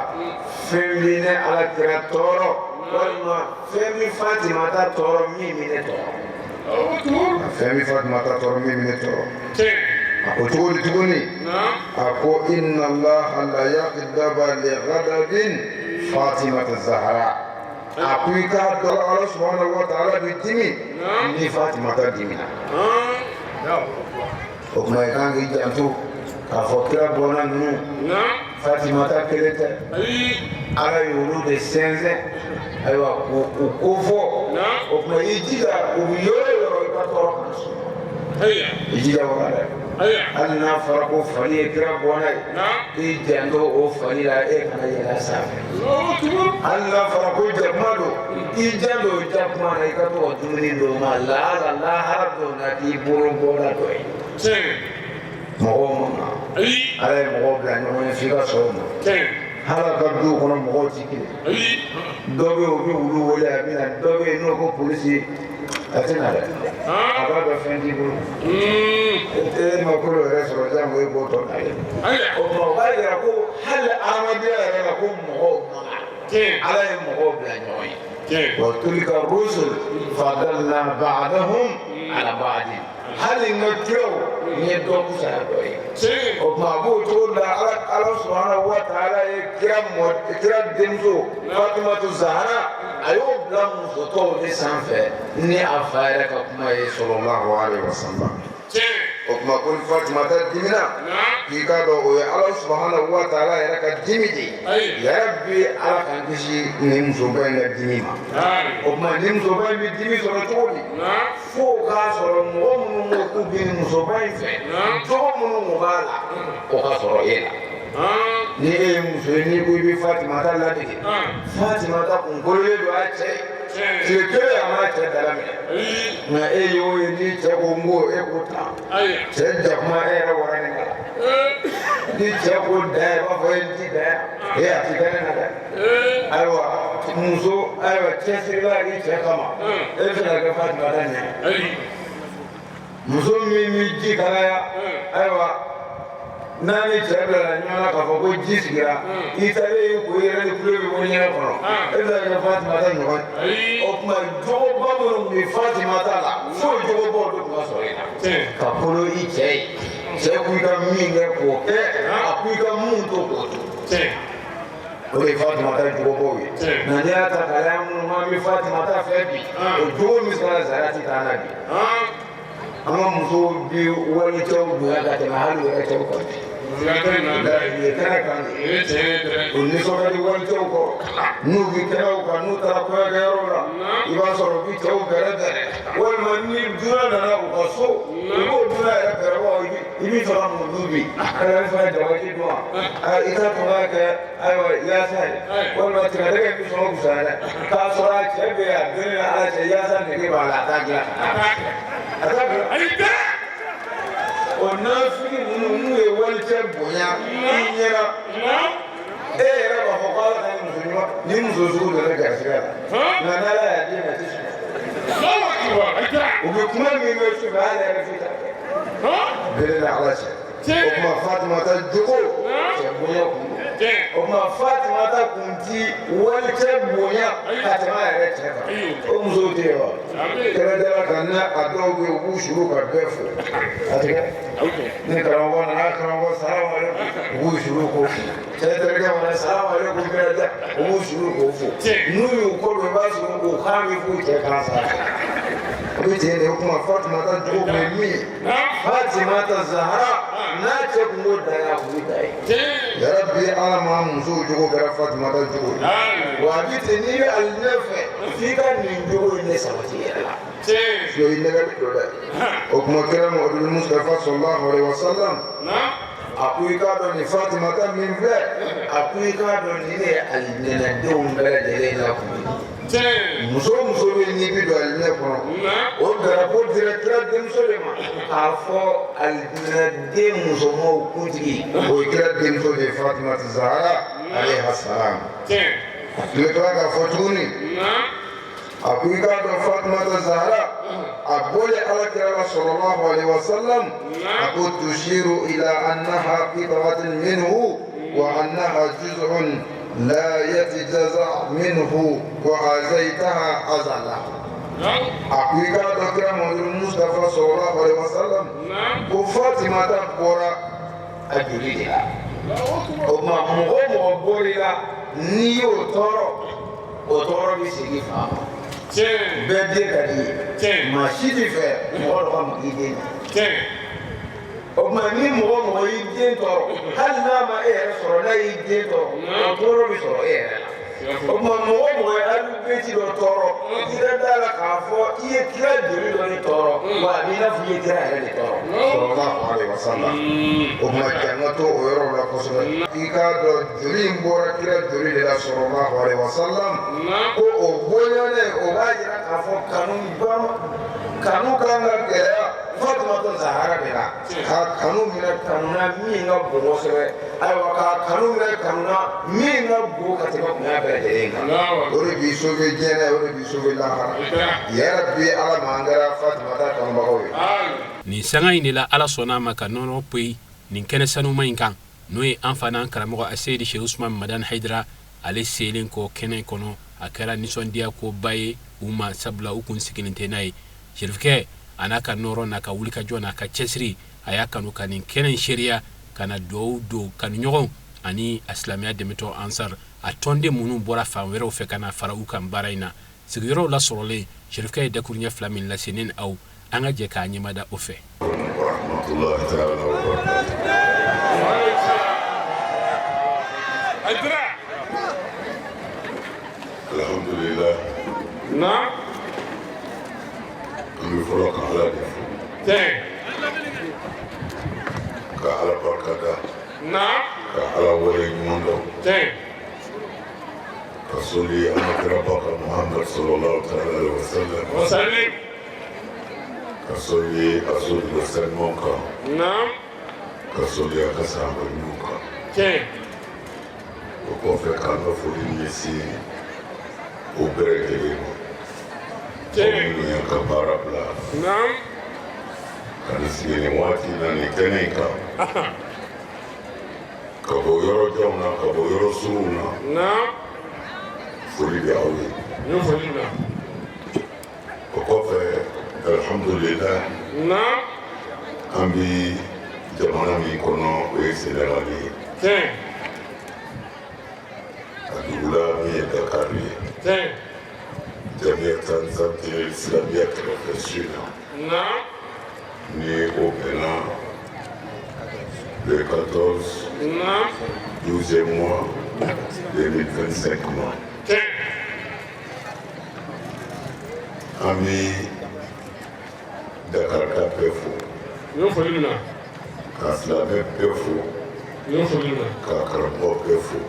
Fɛn bɛ ne ala kira tɔɔrɔ, walima fɛn bɛ Fatumata tɔɔrɔ min bɛ ne tɔɔrɔ, fɛn bɛ Fatumata tɔɔrɔ min bɛ ne tɔɔrɔ. A ko cogo di tuguni? A ko inna allaha la yaghdaba li ghadabin Fatimata Zahara. A ko i k'a dɔn ala subhanahu wa ta'ala bɛ dimi ni Fatimata dimina. O tuma i kan k'i janto k'a fɔ kira bɔnna ninnu, Fatimata kelen tɛ, ala y'olu de sɛnsɛn, ayiwa k'u ko fɔ. O tuma i jija u bɛ yɔrɔ o yɔrɔ i ka tɔɔrɔ kana s'u ma, i jija o la dɛ. Hali n'a fɔra ko fali ye kira bɔnna ye, i janto o fali la, e kana yɛlɛ a sanfɛ. Hali n'a fɔra ko jakuma don, i janto o jakuma na, i ka to ka dumuni d'o ma, laala lahara don na k'i bolo bɔda dɔ ye. Mɔgɔw ma kan, ala ye mɔgɔw bila ɲɔgɔn ye f'i ka sɔn o ma. Hali a ka duw kɔnɔ mɔgɔw ti kelen. Dɔ bɛ yen o bɛ wulu wele a bɛ na, dɔ bɛ yen n'o ko polisi a tɛ na dɛ, a b'a dɔn fɛn t'i bolo. E ma kolo yɛrɛ sɔrɔ jango e k'o tɔ dalen. O tuma o b'a yira ko hali adamadenya yɛrɛ la ko mɔgɔw man kan, ala ye mɔgɔw bila ɲɔgɔn ye. Wa tilka rusul fadalna ba'dahum ala ba'din, hali n ka kiraw n ye dɔ fisaya dɔ ye. O tuma a b'o cogo la ala subahana wa taala ye kira denmuso Fatumatu Zahara, a y'o bila muso tɔw de sanfɛ ni a fa yɛrɛ ka kuma ye sallallahu alaihi wasallam. O tuma ko ni Fatumata dimina, k'i k'a dɔn o ye ala subahana wa taala yɛrɛ ka dimi de ye. Yarabi ala k'an kisi nin musoba in ka dimi ma. O tuma nin musoba in bɛ dimi sɔrɔ cogo di? Fo k'a sɔrɔ mɔgɔ minnu ko k'u bɛ musoba in fɛ, jogo minnu kun b'a la, o ka sɔrɔ e la. Ni e ye muso ye, n'i ko i bɛ Fatumata ladege, Fatumata kun kololen don a cɛ ye, tile kelen a m'a cɛ dala minɛ. Nka e y'o ye, ni cɛ ko n ko, e ko tan, cɛ jakuma e yɛrɛ wara nin kala. Ni cɛ ko da, i b'a fɔ e n ti da yan, e a ti kɛ ne na dɛ. Ayiwa muso, ayiwa cɛsirila i cɛ kama, e bɛ se ka kɛ Fatumata ɲɛ. Muso min bɛ ji kalaya, ayiwa n'a ni cɛ bilala ɲɔgɔn na k'a fɔ ko ji sigira, i taalen y'i ko i yɛrɛ ni kulo bɛ bɔ ɲɛgɛn kɔnɔ, e bɛ se ka kɛ Fatumata ɲɔgɔn ye? O tuma jogoba minnu tun bɛ Fatumata la, fo jogobaw de tun ka sɔrɔ i la ka kolo i cɛ ye. Cɛ ko i ka min kɛ k'o kɛ, a ko i ka mun to k'o to, o de ye Fatumata jogobaw ye. Nka n'i y'a ta k'a lajɛ, minnu k'an bɛ Fatumata fɛ bi, o jogo min sɔrɔ Zara ti t'an na bi. An ka musow bi walicɛw bonya ka tɛmɛ hali u yɛrɛ cɛw kan bi. Nin ye kɛnɛ kan de o nisɔn ka di walicɛw kɔrɔ n'u bɛ kɛnɛw kan n'u taara kɔɲɔkɛyɔrɔ la i b'a sɔrɔ u bɛ cɛw bɛrɛ bɛrɛ walima ni dunan nana u ka so i b'o dunan yɛrɛ bɛrɛ bɔ i b'i fɛ ka mun dun bi i bɛ fɛ ka jabaji dun wa i ta tun b'a kɛ ayiwa yaasa ye walima tigadɛgɛ bɛ sɔn fisaya dɛ k'a sɔrɔ a cɛ bɛ yen a bɛɛ ni ala cɛ yaasa nege b'a la a t'a dilan a t'a dilan o nafigi ninnu n'u ye walicɛ bonya i ɲɛna e yɛrɛ b'a fɔ ko ala ka nin muso ɲuman nin muso sugu don ne garisigɛ la nka n'ala y'a d'i ma i tɛ sɔn u bɛ kuma min kɛ su fɛ hali yɛrɛ f'i t'a kɛ bere ni ala cɛ o tuma Fatumata jogo cɛ bonya kun don o tuma Fatumata kun ti walicɛ bonya ka tɛmɛ a yɛrɛ cɛ kan o musow tɛ yen wa kɛnɛdala kan na a dɔw bɛ yen u b'u suru ka bɛɛ fo a tɛ kɛ ni karamɔgɔ nana karamɔgɔ salamu aleykum u b'u suru k'o fo cɛ terikɛ mana salamu aleykum bɛɛ da u b'u suru k'o fo n'u y'u kɔ don i b'a sɔrɔ u kan bɛ f'u cɛ kan sanfɛ o bɛ ten de o tuma Fatumata jogo kun ye min ye Fatimata Zahara n'a cɛ kun ko dan ye a kun bɛ dan ye yarabi ala ma musow jogo kɛra Fatimata jogo ye wa a bɛ ten n'i bɛ alijinɛ fɛ f'i ka nin jogo in de sabati i yɛrɛ la sinon i nɛgɛ bɛ don dɛ o tuma kira Muhamadu Mustafa sallallahu alaihi wa sallam a ko i k'a dɔn nin Fatimata min filɛ a ko i k'a dɔn nin de ye alijinɛdenw bɛɛ lajɛlen la kun ye muso o muso bɛ n'i bɛ don alijinɛ kɔnɔ o darapo dira kira denmuso de ma k'a fɔ alijinɛden musomanw kuntigi o ye kira denmuso de ye Fatimata Zahara alayha salam a tun bɛ tila k'a fɔ tuguni a ko i k'a dɔn Fatimata Zahara a bɔlen ala kira la sallallahu alaihi wa sallam a ko tushiru ila annaha qit'atun minhu wa annaha juz'un la yatajaza minhu wa azaitaha azala a ko i k'a dɔn kira Muhamadu Mustafa sallallahu alaihi wa sallam ko Fatimata bɔra a joli de la o tuma mɔgɔ o mɔgɔ bɔr'i la n'i y'o tɔɔrɔ o tɔɔrɔ bɛ segin fa ma bɛɛ den ka d'i ye maa si t'i fɛ mɔgɔ dɔ ka maga i den na o tuma ni mɔgɔ o mɔgɔ y'i den tɔɔrɔ hali n'a ma e yɛrɛ sɔrɔ n'a y'i den tɔɔrɔ o tɔɔrɔ bɛ sɔrɔ e yɛrɛ la o tuma mɔgɔ o mɔgɔ ye alibeti dɔ tɔɔrɔ i ka da la k'a fɔ i ye kira joli dɔ de tɔɔrɔ wa a b'i n'a fɔ i ye kira yɛrɛ de tɔɔrɔ sallallahu alaihi wasallam o tuma jan ka to o yɔrɔ la kosɛbɛ i k'a dɔn joli in bɔra kira joli de la sallallahu alaihi wasallam ko o bɔɲɔnen o b'a jira k'a fɔ kanu kanu kan ka gɛlɛya Fatumata Zahara de la k'a kanu minɛ kanu na min ka bon kosɛbɛ ayiwa k'a kanu minɛ kanu na min ka bon ka tɛmɛ bonya bɛɛ lajɛlen kan o de b'i sauver diɲɛ na o de b'i sauver lahara yarabi ala m'an kɛra Fatumata kanubagaw ye. Nin sanga in de la ala sɔnna a ma ka nɔnɔ poyi nin kɛnɛ sanuma in kan n'o ye an fa n'an karamɔgɔ Aseyidi Seku Usumani Madani Hayidara ale selen kɔ kɛnɛ kɔnɔ a kɛra nisɔndiya koba ye u ma sabula u kun sigilen tɛ n'a ye Serifukɛ a n'a ka nɔɔrɔ n'a ka wulikajɔ n'a ka cɛsiri a y'a kanu ka nin kɛnɛ in seereya ka na dugawu don kanuɲɔgɔnw ani a silamɛya dɛmɛtɔn Ansar a tɔnden minnu bɔra fan wɛrɛw fɛ ka na fara u kan baara in na sigiyɔrɔw lasɔrɔlen Serifukɛ ye dakuruɲɛ fila min lase ne ni aw an ka jɛ k'a ɲɛmada o fɛ. Alhamdulillah. Naam. An bɛ fɔlɔ ka Ala de fo. Tiɲɛ. Ka Ala barika da. Naam. Ka Ala wale ɲuman dɔn. Tiɲɛ. Ka soli an ka kiraba kan Muhamadu sallallahu taala alaihi wa sallam. Wa sallim. Ka soli a sojugu sanumanw kan. Naam. Ka soli a ka sahaba ɲumanw kan. Tiɲɛ. O kɔfɛ k'an ka foli ɲɛsin o bɛɛ lajɛlen ma. Minnu y'an ka baara bila. Naam. Ka na sigi nin waati in na nin kɛnɛ in kan. Ka bɔ yɔrɔ janw na ka bɔ yɔrɔ surunw na. Naam. Foli bɛ aw ye. N ye foli bila. O kɔfɛ alhamdulilayi. Naam. An bi jamana min kɔnɔ o ye Senegali ye. Tiɲɛ. A dugu la min ye Dakar ye. Tiɲɛ. Jamiya Ansar Silamɛya kɛrɛfɛ su in na. Naam. Ni o bɛnna Le 14 12e mois 2025 ma, an bɛ Dakarika bɛɛ fo, ka silamɛ bɛɛ fo, ka karamɔgɔ bɛɛ fo,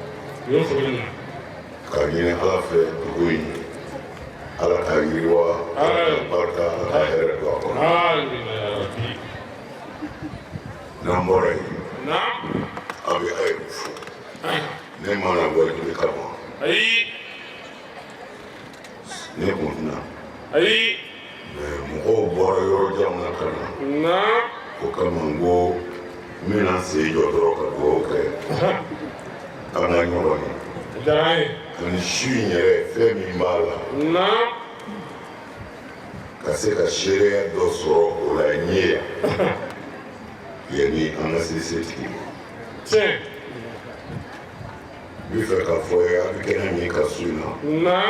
k'a ɲini Ala fɛ dugu in, Ala ka yiriwa, Ala ka barika, Ala ka hɛrɛ don a kɔnɔ. N'an bɔra yen, an bɛ a yɛrɛ fo. Ne ma na wajuli kama, ne kun tɛna, mais mɔgɔw bɔra yɔrɔ janw na ka na, o kama n ko n bɛna n sen jɔ dɔrɔn ka dugawu kɛ an ka ɲɔgɔn ye. Ani su in yɛrɛ, fɛn min b'a la, ka se ka seereya dɔ sɔrɔ o la n ye yan yanni an ka se setigi ma. N bɛ fɛ k'a fɔ ye, a bɛ kɛnɛ min kan su in na,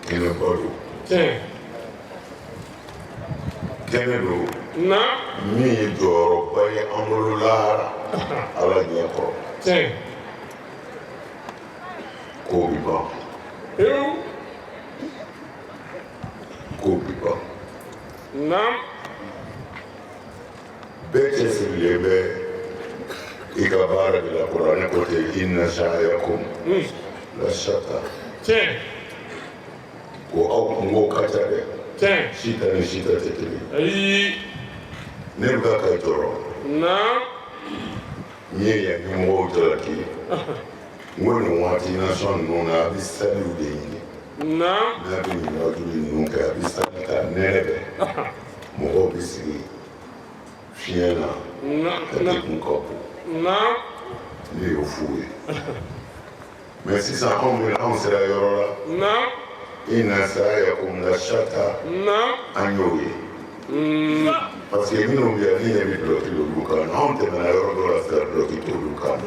kɛnɛba don, kɛnɛ don min ye jɔyɔrɔba ye an bolo lahara Ala ɲɛ kɔrɔ. Ko bɛ ban, ko bɛ ban. Bɛɛ cɛsirilen bɛ i ka baara de la. Kuranɛ ko ten: inna sa'yakum la shatta. Ko aw kunko ka ca dɛ, si ta ni si ta tɛ kelen. Ne bɛ ka jɔrɔ. N ye yan ɲɛmɔgɔw jalaki, n ko nin waati nasɔn ninnu na, a bɛ saliw de ɲini. N'a bɛ nin wajuli ninnu kɛ, a bɛ sali ka nɛnɛ bɛ, mɔgɔw bɛ sigi fiɲɛ na ka degun ka bon. Ne y'o f'u ye, mais sisan anw bɛ, anw sera yɔrɔ la, inna sa'yakum la shatta, an y'o ye, parce que minnu bɛ yan, ni ɲɛ bɛ dulɔki l'olu kan na, anw tɛmɛna yɔrɔ dɔ la sisan, dulɔki t'olu kan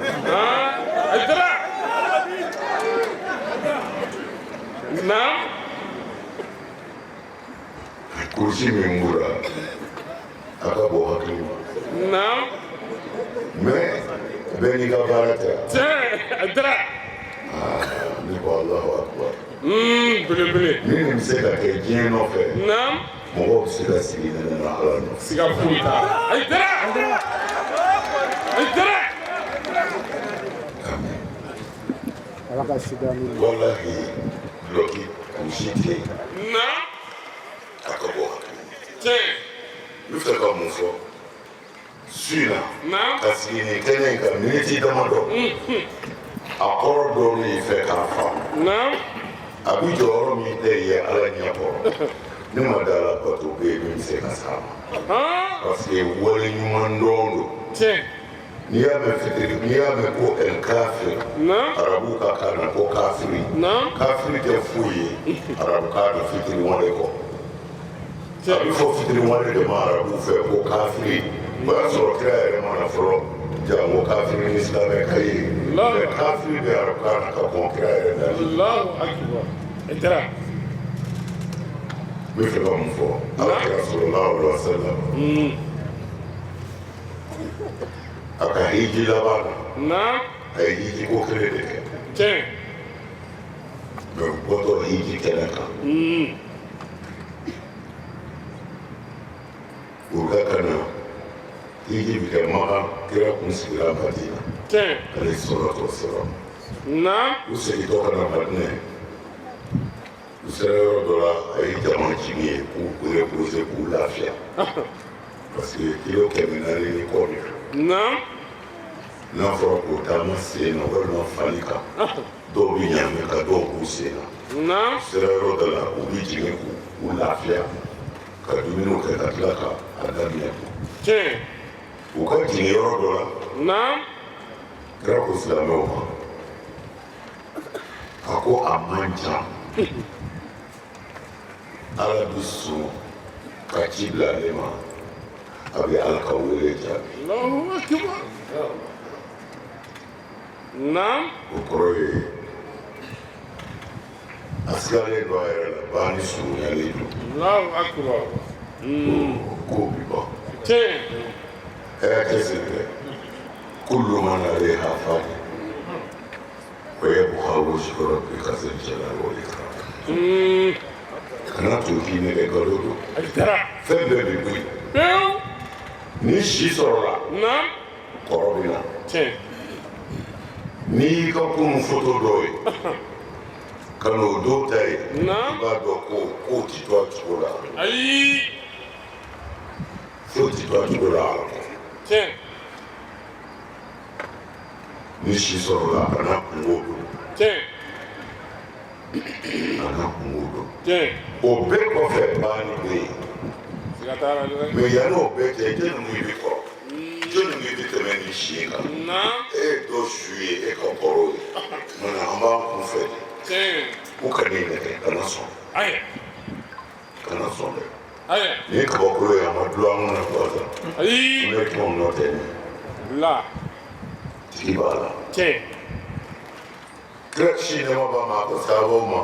na. Kurusi min b'u la, a ka bon hakili ma, mais bɛɛ n'i ka baara tɛ. Ne ko Alahu akubar. Belebele. Ni nin bɛ se ka kɛ diɲɛ nɔfɛ, mɔgɔw bɛ se ka sigi nɛnɛ na Ala nɔfɛ. Siga foyi t'a la. Hayidara, Hayidara. Walahi, dulɔki kurusi tɛ yen, a ka bɔ hakili ma. N bɛ fɛ ka mun fɔ su in na? Ka sigi nin kɛnɛ in kan miniti damadɔ, a kɔrɔ dɔ de fɛ k'a faamu, a bɛ jɔyɔrɔ min tɛ ye Ala ɲɛ kɔrɔ. Ne ma da la bato bɛ yen min bɛ se ka s'a ma, parce que wale ɲuman dɔn don. N'i y'a mɛn fitiri, n'i y'a mɛn ko el kafir, arabu ka kan na ko kafiri, kafiri tɛ foyi ye arabu kan na fitiri wale kɔ. A bɛ fɔ fitiri wale de ma arabu fɛ ko kafiri. O y'a sɔrɔ kira yɛrɛ ma na fɔlɔ, jango kafiri ni silamɛ ka ye, mais kafiri bɛ arabu kan na ka kɔn kira yɛrɛ nali. Allahu akbar. Hayidara. N bɛ fɛ ka mun fɔ? Ala kira sallallahu alaihi wa sallam, a ka hiji laban na, a ye hiji ko kelen de kɛ, mais u bɔtɔ hiji kɛnɛ kan, u ka na hiji bɛ kɛ Makan, kira kun sigira Madina alayhi salatu wasalam. U segintɔ ka na Madina, u sera yɔrɔ dɔ la, a ye jama jigin yen k'u reposer, k'u lafiya, parce que kilo 400 ni kɔ de don. N'a fɔra k'o taama sen na walima fali kan, dɔw bɛ ɲaamɛ ka dɔw b'u sen na. U sera yɔrɔ dɔ la, u bɛ jigin k'u lafiya, ka dumuniw kɛ, ka tila ka a daminɛ. U ka jigin yɔrɔ dɔ la, kira ko silamɛw ma, a ko a man jan, Ala bɛ sɔn ka ci bila ne ma, a bɛ Ala ka wele jaabi. O kɔrɔ ye a sigalen don a yɛrɛ la, baani surunyalen don. Ko bi ban. A y'a cɛsiri dɛ. Kullu man alayha fan wa yabqa wajhu rabbika zul jalali wal ikram. Kana to k'i nɛgɛ nkalon don. Fɛn bɛɛ bɛ bɔ yen. Ni si sɔrɔla, kɔrɔ bɛ na. N'i y'i ka kunun foto dɔw ye ka n'o don ta ye, i b'a dɔn ko kow ti to a cogo la. Ayi. Foyi ti to a cogo la Ala kɔ. Ni si sɔrɔla, a n'a kunko don. A n'a kunko don. O bɛɛ kɔfɛ, banni bɛ yen. Mais yanni o bɛɛ cɛ, jɔnni i bɛ kɔrɔ, jɔnni i bɛ tɛmɛ ni si kan? E ye dɔ su ye, e ka kɔrɔ ye. Mana an b'an kun fɛ de. U kan'i nɛgɛ, kana sɔn, kana sɔn dɛ. Nin ye kabakolo ye, a ma dulon an kunna gansan. Ayi. An bɛ tɔn nɔ tɛ nin tigi b'a la. Kira kisi nɛɛma b'a ma, a ko sahabaw ma,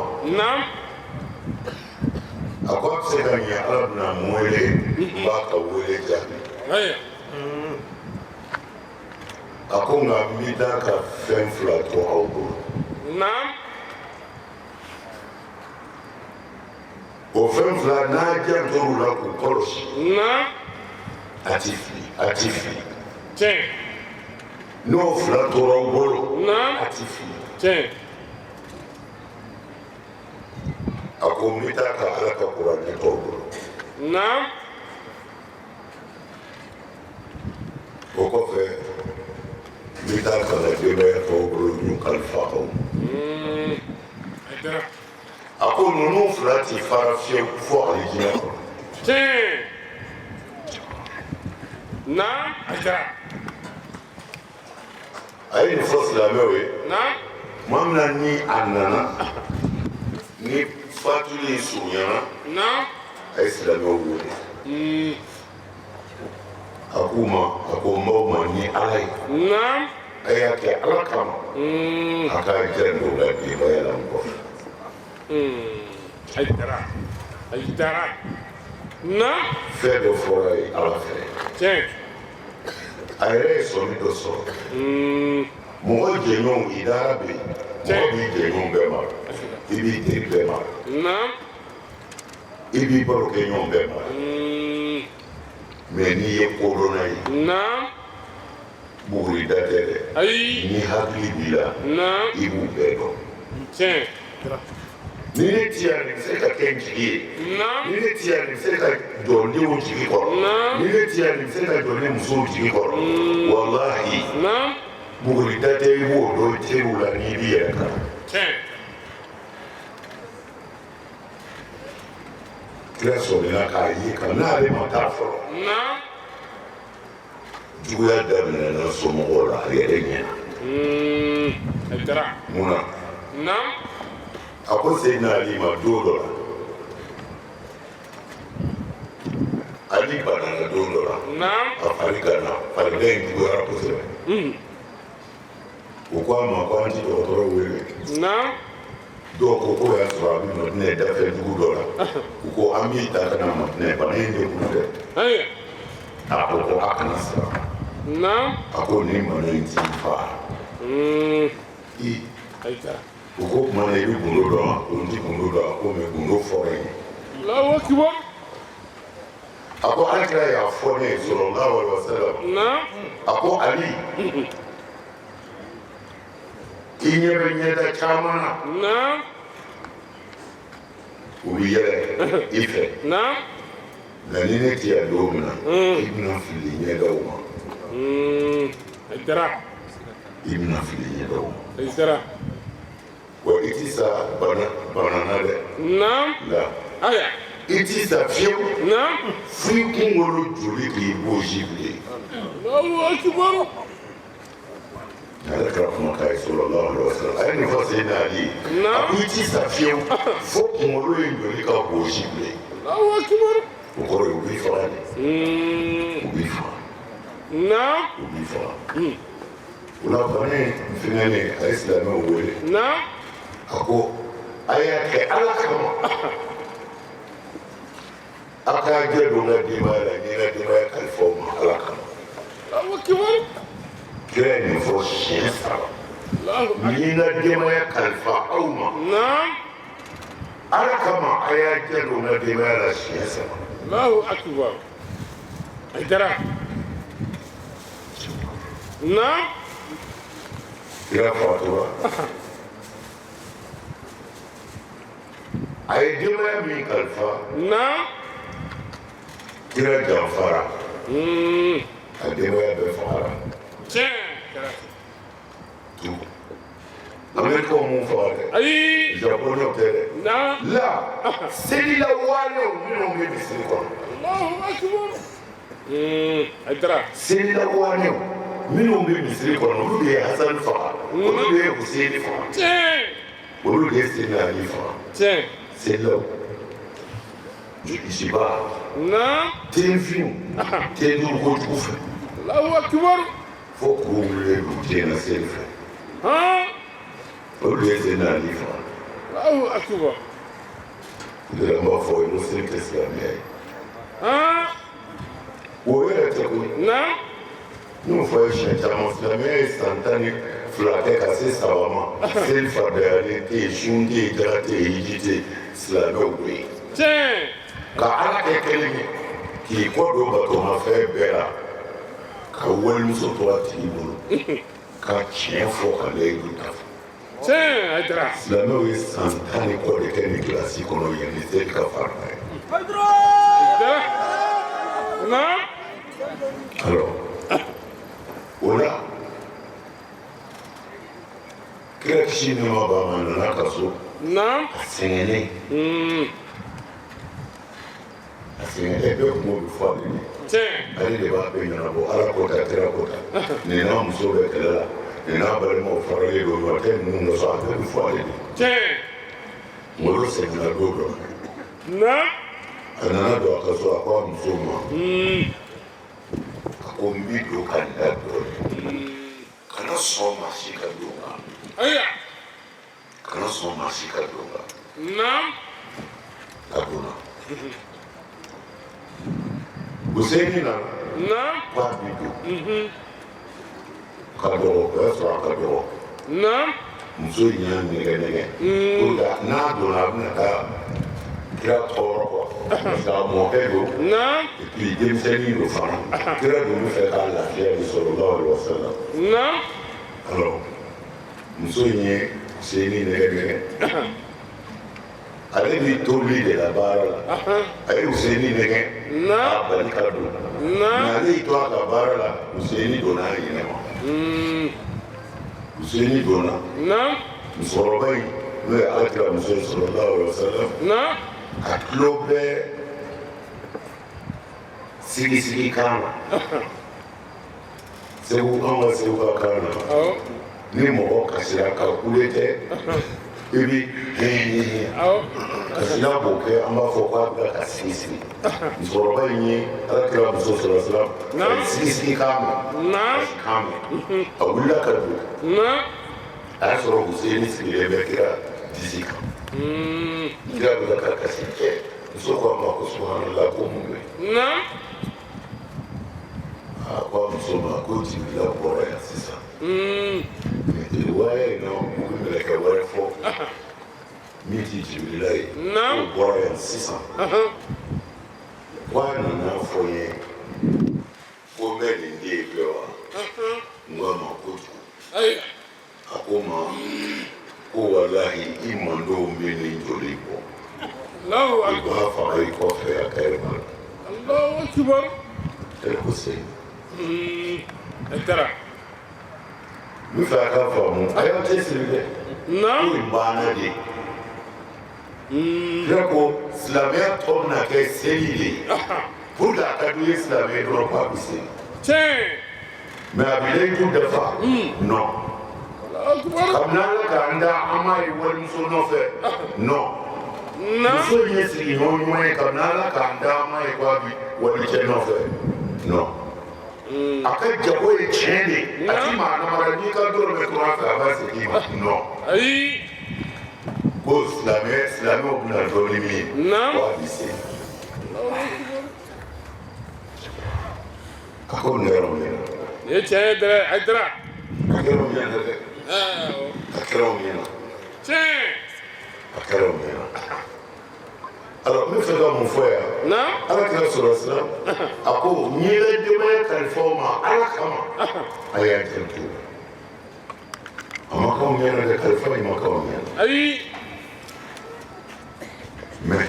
a ko a bɛ se ka ɲɛ, Ala bɛna n wele, n b'a ka wele jaabi. A ko nka n bɛ taa ka fɛn fila to aw bolo. O fɛn fila, n'a jantor'u la k'u kɔlɔsi, a ti fili, a ti fili. N'o fila tora aw bolo, a ti fili. A ko n bɛ taa ka Ala ka kuranɛ to aw bolo. O kɔfɛ, n bɛ taa ka n ka denbaya to aw bolo, n y'u kalifa aw ma. A ko ninnu fila ti fara fiyewu fo alijinɛ kɔnɔ. A ye nin fɔ silamɛw ye. Tuma min na ni a nana ni fatuli in surunyana, a ye silamɛw wele. A k'u ma, a ko n b'aw ma ni Ala ye, a y'a kɛ Ala kama, a k'a janto n ka denbaya la n kɔfɛ. Fɛn dɔ fɔra ye Ala fɛ, a yɛrɛ ye sɔmi dɔ sɔrɔ. Mɔgɔ jɛɲɔgɔnw idara bɛ yen, mɔgɔ b'i jɛɲɔgɔn bɛɛ mara, i b'i teri bɛɛ mara, i b'i barokɛɲɔgɔn bɛɛ mara. Mais n'i ye kodɔnna ye, bugurida tɛ dɛ, ni hakili b'i la, i b'u bɛɛ dɔn. Ni ne ti yan, nin bɛ se ka kɛ n jigi ye. Ni ne ti yan, nin bɛ se ka jɔ n denw jigi kɔrɔ. Ni ne ti yan, nin bɛ se ka jɔ ne musow jigi kɔrɔ. Walahi, bugurida tɛ, i b'o dɔn teriw la n'i b'i yɛrɛ kan. Kira sɔmina k'a ye ka n'ale ma taa fɔlɔ, juguya daminɛna somɔgɔw la a yɛrɛ ɲɛna. Mun na? A ko Seyidina Ali ma don dɔ la, Ali banana don dɔ la, a fari ganna, farigan in juguyara kosɛbɛ. U ko a ma ko an ti dɔgɔtɔrɔ wele. Dɔw ko k'o y'a sɔrɔ a bɛ Madinɛ dafɛ dugu dɔ la. U ko an b'i ta ka na Madinɛ, bana in de kun tɛ. A ko ko a kana siran. A ko nin bana in t'i faga. I u ko tuma na i bɛ gundo dɔn wa? Ko n ti gundo dɔn. A ko mais gundo fɔra n ye. A ko Ala kira y'a fɔ ne ye sallallahu alaihi wasallam. A ko Ali, i ɲɛ bɛ ɲɛda caman na, u bɛ yɛlɛ i fɛ, nka ni ne tɛ yan don min na, i bɛna fili ɲɛdaw ma, i bɛna fili ɲɛdaw ma. Wa i ti sa bana bana na dɛ. La i ti sa fiyewu f'i kunkolo joli k'i gosi bilen. Ala kira kumakan ye sallallahu alaihi wasallam. A ye nin fɔ Seyidina Ali ye. A ko i ti sa fiyewu fo kunkolo in joli ka gosi bilen. O kɔrɔ ye u b'i faga de, u b'i faga, u b'i faga. O la bana in fɛngɛnen, a ye silamɛw wele. A ko a y'a kɛ Ala kama, a k'a jɛ don n ka denbaya la, n ye n ka denbaya kalifa aw ma Ala kama. Kira ye nin fɔ siɲɛ saba. N ye n ka denbaya kalifa aw ma. Ala kama a y'a jɛ don n ka denbaya la siɲɛ saba. Allahu akbar. Aidara. Naam. Kira fatura. A ye denbaya min kalifa. Naam. Kira janfara. A denbaya bɛɛ fagara. Tiɲɛ. Tout. Américains m'u faga dɛ. Ayi. Japonais tɛ dɛ. Naam. La selila waalew minnu bɛ misiri kɔnɔ. Allahu akbar. Aidara. Selila waalew minnu bɛ misiri kɔnɔ olu de ye Hasani faga. Olu de ye Husseini faga. Tiɲɛ. Olu de ye Seydina Ali faga. Tiɲɛ. Selilaw. Joliba. Naam. Tenfinw. Ten duuru kojugu fɛ. Allahu akbar. Fo k'u wulilen don ten na seli fɛ. Han. Olu de ye Seydina Ali faga. Allahu akbar. O de la n b'a fɔ ye ko seli tɛ silamɛya ye. Han. O yɛrɛ tɛ koyi. Naam. N y'o fɔ ye siɲɛ caman silamɛya ye san 12 kɛ ka se 3 ma seli faridayalen tɛ yen sun tɛ yen jaka tɛ yen hiji tɛ yen silamɛw bɛ yen. Tiɲɛ. Ka Ala kɛ kelen ye k'i kɔ don batomafɛn bɛɛ la ka walimuso to a tigi bolo ka tiɲɛ fɔ ka layidu dafa. Tiɲɛ Aidara. Silamɛw ye san tan ni kɔ de kɛ nin kilasi kɔnɔ yanni seli ka farida ye. Aidara. Naam. Alors o la kira kisi ni nɛɛma b'a ma a nana a ka so. Naam. A sɛgɛnnen. A sɛgɛnnen bɛɛ kunko bɛ fɔ ale de ye. Tiɲɛ. Ale de b'a bɛɛ ɲɛnabɔ Ala ko ta kira ko ta nin n'a muso bɛ kɛlɛ la nin n'a balimaw faralen don ɲɔgɔn tɛ ninnu nɔfɛ a bɛɛ bɛ fɔ ale de ye. Tiɲɛ. Ngolo sɛgɛnna don dɔ la. Naam. A nana don a ka so a ko a muso ma. A ko n bi don ka n da dɔɔnin. Kana sɔn maa si ka don n kan. Ayiwa. Kana sɔn maa si ka don n kan. Naam. A donna. Husseini nana. Naam. K'a bi don. Ka dɔgɔ o y'a sɔrɔ a ka dɔgɔ. Naam. Muso in y'a nɛgɛ nɛgɛ. Pour que n'a donna a bɛna taa kira tɔɔrɔ quoi. Parce que a mɔkɛ don. Naam. Et puis denmisɛnnin don fana. Kira dun bɛ fɛ k'a lafiya de sallallahu alaihi wa sallam. Naam. Alors muso in ye Husseini nɛgɛ nɛgɛ. Ale bɛ tobili de la baara la. A ye Husseini nɛgɛ. Naam. K'a bali ka don. Naam. Mais ale y'i to a ka baara la Husseini donna a ɲinɛ ma. Husseini donna. Naam. Musokɔrɔba in n'o ye Ala kira muso ye sallallahu alaihi wa sallam. Naam. A tulo bɛ sigi-sigi kan na. Segu an ka segu ka kan na. Awɔ. Ni mɔgɔ kasira ka kule tɛ i bi Awɔ. kasila b'o kɛ an b'a fɔ k'a bɛ ka sigi-sigi. Musokɔrɔba in ye Ala kira muso sallallahu alaihi wa sallam a ye sigi-sigi kan mɛn. Naam. Kan mɛn. A wulila ka don. Naam. A y'a sɔrɔ Husseini sigilen bɛ kira disi kan. Kira bɛ ka kasi kɛ. Muso ko a ma ko subhanallah ko mun bɛ yen? Naam. A ko a muso ma ko Jibirila bɔra yan sisan. Riwaya in na u bɛ mɛlɛkɛ wɛrɛ fɔ min tɛ Jibirila ye. Naam. O bɔra yan sisan. Ko a nana fɔ n ye ko n bɛ nin den in fɛ wa? N ko a ma kojugu. Ayiwa. A ko n ma ko walahi i mandenw bɛ nin joli bɔ. Allahu I akbar. b'a faga i kɔfɛ a ka yɛrɛ ma. Allahu akbar. E ko sɛyi. Aidara. N bɛ fɛ a ka faamu a y'aw cɛsiri dɛ. Naam. Ko in banna de. Kira ko silamɛya tɔ bɛna kɛ seli de ye. Pour que a ka d'u ye silamɛ ye dɔrɔn k'a bɛ seli. Tiɲɛ. Mais a bɛ layidu dafa. Non. Allahu akbar. Kabini Ala k'an da an m'a ye walimuso nɔfɛ. Non. Naam. Muso in ye sigiɲɔgɔn ɲuman ye kabini Ala k'an da an m'a ye k'a bɛ walicɛ nɔfɛ. Non. A ka jago ye tiɲɛ de ye. A ti maa namara n'i ka dɔrɔmɛ tora a fɛ a b'a segin i ma. Non. Ayi. Ko silamɛw bɛna dɔn ni min ye. Naam. Ko a bɛ se. A ko nin yɔrɔ min na. Nin ye tiɲɛ ye dɛrɛ Hayidara. A kɛra o ɲɛna dɛ. A kɛra o ɲɛna. Tiɲɛ. A kɛra o ɲɛna. Alors n bɛ fɛ ka mun fɔ yan? Ala kira sɔrɔ sira a ko n y'i ka denbaya kalifa o ma Ala kama a y'a janto. A ma k'anw ɲɛna dɛ, kalifa in ma k'anw ɲɛna. Ayi. Mais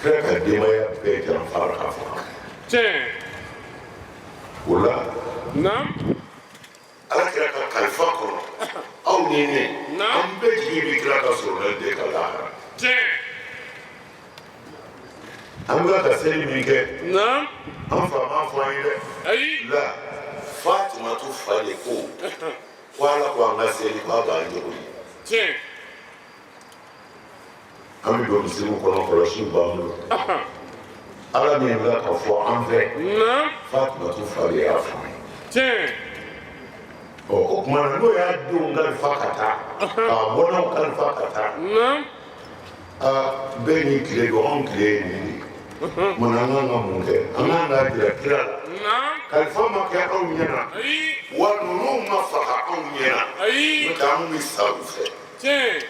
kira ka denbaya bɛɛ janfara ka faga. Tiɲɛ. O la. Ala kira ka kalifa kɔnɔ aw ni ne an bɛɛ jigi bɛ kira ka sɔrɔ de kan lahara. Tiɲɛ. An bɛ ka seli min kɛ. An fa m'a fɔ an ye dɛ. Ayi. La Fatumatu fa de ko ko Ala ko an ka seli k'a b'an jogo ye. Tiɲɛ. An bɛ don misiriw kɔnɔ kɔlɔsiw b'an bolo. Ala min bɛ ka fɔ an fɛ. Fatumatu fa de y'a fɔ an ye. Tiɲɛ. Ɔ o tuma na n'o y'a denw kalifa ka taa. K'a bɔnnaw kalifa ka taa. Aa bɛɛ n'i tile don, anw tile ye nin de ye. Munna an kan ka mun kɛ? An kan k'a jira kira la. Kalifa ma kɛ anw ɲɛna. Wa ninnu ma faga anw ɲɛna. N'o tɛ an bɛ sa u fɛ. Tiɲɛ.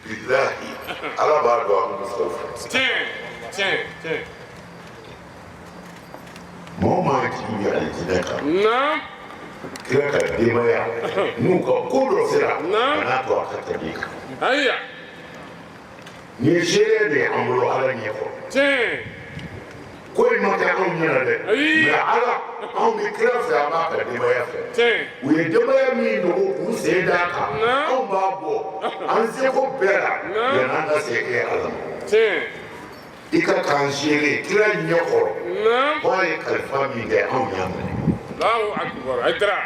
Bilahi Ala b'a dɔn an bɛ sa u fɛ. Tiɲɛ. Tiɲɛ. Tiɲɛ. Maa o maa jigi bɛ alijinɛ kan. Kira ka denbaya n'u ka ko dɔ sera kan'a to a ka tɛmɛ i kan. Ayiwa. Nin ye seereya de ye an bolo Ala ɲɛ kɔrɔ. Tiɲɛ. Ko in ma kɛ anw ɲɛna dɛ. Mais Ala anw bɛ kira fɛ, an b'a ka denbaya fɛ. Tiɲɛ. U ye denbaya min dogo k'u sen d'a kan. Anw b'a bɔ an seko bɛɛ la yan'an ka se e Ala ma. Tiɲɛ. I ka k'an seere kira ɲɛ kɔrɔ. K'a ye kalifa min kɛ anw y'a minɛ. Allahu akbar Hayidara.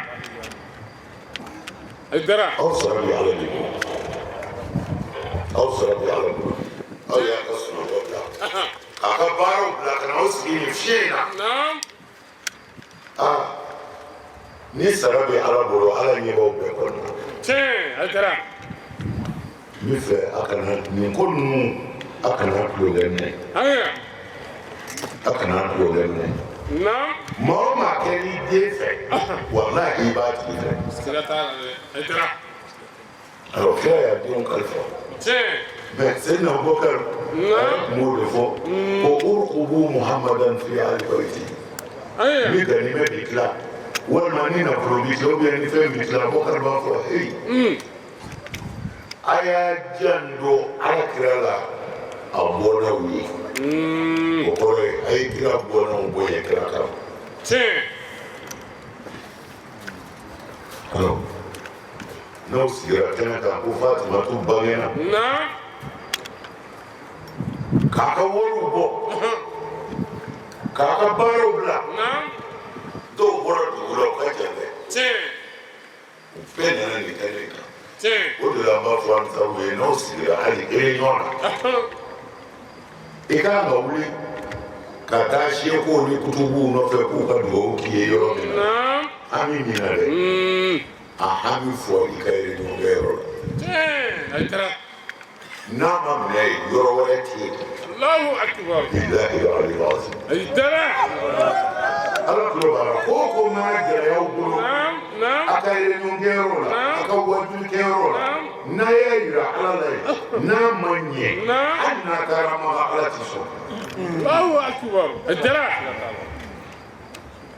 Hayidara. Aw sara bɛ Ala de bolo. Aw sara bɛ Ala bolo. Aw y'a ka sunɔgɔ bila. K'a ka baaraw bila ka na aw sigi nin fiɲɛ in na. Aa ni sara bɛ Ala bolo, Ala ɲɛ b'aw bɛɛ kɔnɔ. Tiɲɛ Hayidara. N bɛ fɛ a kana nin ko ninnu a kana tulonkɛ minɛ. Ayiwa. A kana tulonkɛ minɛ. Maa o maa kɛr'i den fɛ, walahi i b'a tigi fɛ. Siga t'a la dɛ Hayidara. Alors kira y'a denw kalifa. Tiɲɛ. Mais Seydina Abubakar a tun b'o de fɔ ko urqubu Muhammadan fi ahli bayti. Ni ganimɛ bɛ tila walima ni nafolo bɛ tila ou bien ni fɛn bɛ tila, Abubakar b'a fɔ heyi. A y'a janto Ala kira la a bɔnnaw ye. O kɔrɔ ye a ye kira bɔnnaw bonya kira kama. Tiɲɛ. Alors n'aw sigira kɛnɛ kan ko Fatumatu bangena. K'a ka wariw bɔ. K'a ka baaraw bila. Dɔw bɔra dugu la u ka jan dɛ. Tiɲɛ. U bɛɛ nana nin kɛnɛ in kan. Tiɲɛ. O de la an b'a fɔ ansaruw ye n'aw sigira hali réunion na. I kan ka wuli ka taa sekuw ni kutubuw nɔfɛ k'u ka dugawu k'i ye yɔrɔ min na. Hami min na dɛ. A hami fɔ i ka réunion kɛyɔrɔ la. Tiɲɛ Hayidara. N'a ma minɛ yen, yɔrɔ wɛrɛ tɛ yen. Allahu akbar. Bilahi alil azim. Hayidara. Ala tulo b'a la ko o ko mana gɛlɛya aw bolo. A ka réunion kɛyɔrɔ la, a ka wajuli kɛyɔrɔ la, n'a y'a yira Ala la yen, n'a ma ɲɛ, hali n'a taara Maka Ala ti sɔn. Allahu akbar. Hayidara.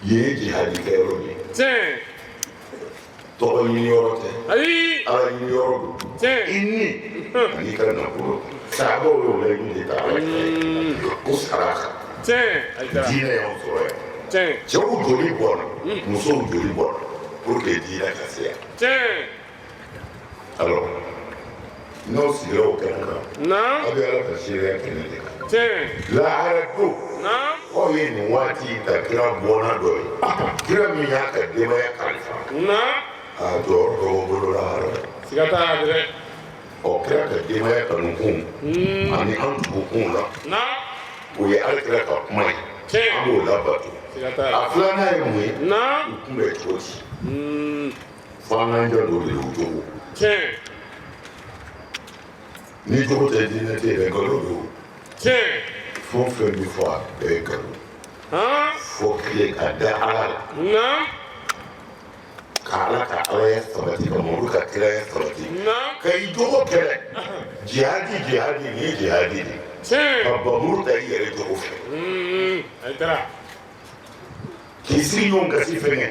Yen ye jihadi kɛyɔrɔ de ye. Tiɲɛ. Tɔgɔ ɲini yɔrɔ tɛ. Ayi. Ala ɲini yɔrɔ don. Tiɲɛ. I ni ani ka nafolo. Sahabaw y'o layidu de ta Ala kira ye. Ko sara kan. Tiɲɛ. Hayidara. Diinɛ y'anw sɔrɔ yan. Tiɲɛ. Cɛw joli bɔnna, musow joli bɔnna pour que diinɛ ka se yan. Tiɲɛ. Alors n'aw sigira o kɛnɛ kan. Aw bɛ Ala ka seereya kɛnɛ de kan. Tiɲɛ. Lahara don. Aw ye nin waati in ta kira bɔnna dɔ ye. Kira min y'a ka denbaya kalifa. A jɔyɔrɔ dɔ b'o bolo lahara. Siga t'a la dɛ. Ɔ kira ka denbaya kanukun ani an tugukun la. O ye Ala kira ka kuma ye. An b'o labato. Siga t'a la. A filanan ye mun ye? U kun bɛ cogo di? Fo an k'an janto de o jogo. Tiɲɛ. Ni jogo tɛ diinɛ tɛ yen dɛ, nkalon don. Tiɲɛ. Fɛn o fɛn bɛ fɔ a bɛɛ ye nkalon. Fo tile ka da Ala la. Ka Ala ka Alaya sabati, ka Mamadu ka kiraya sabati, ka i jogo kɛlɛ. Jihadi, jihadi, nin ye jihadi de ye. Ka bamuru ta i yɛrɛ jogo fɛ. K'i sigi ɲɔgɔn gasi fɛngɛ.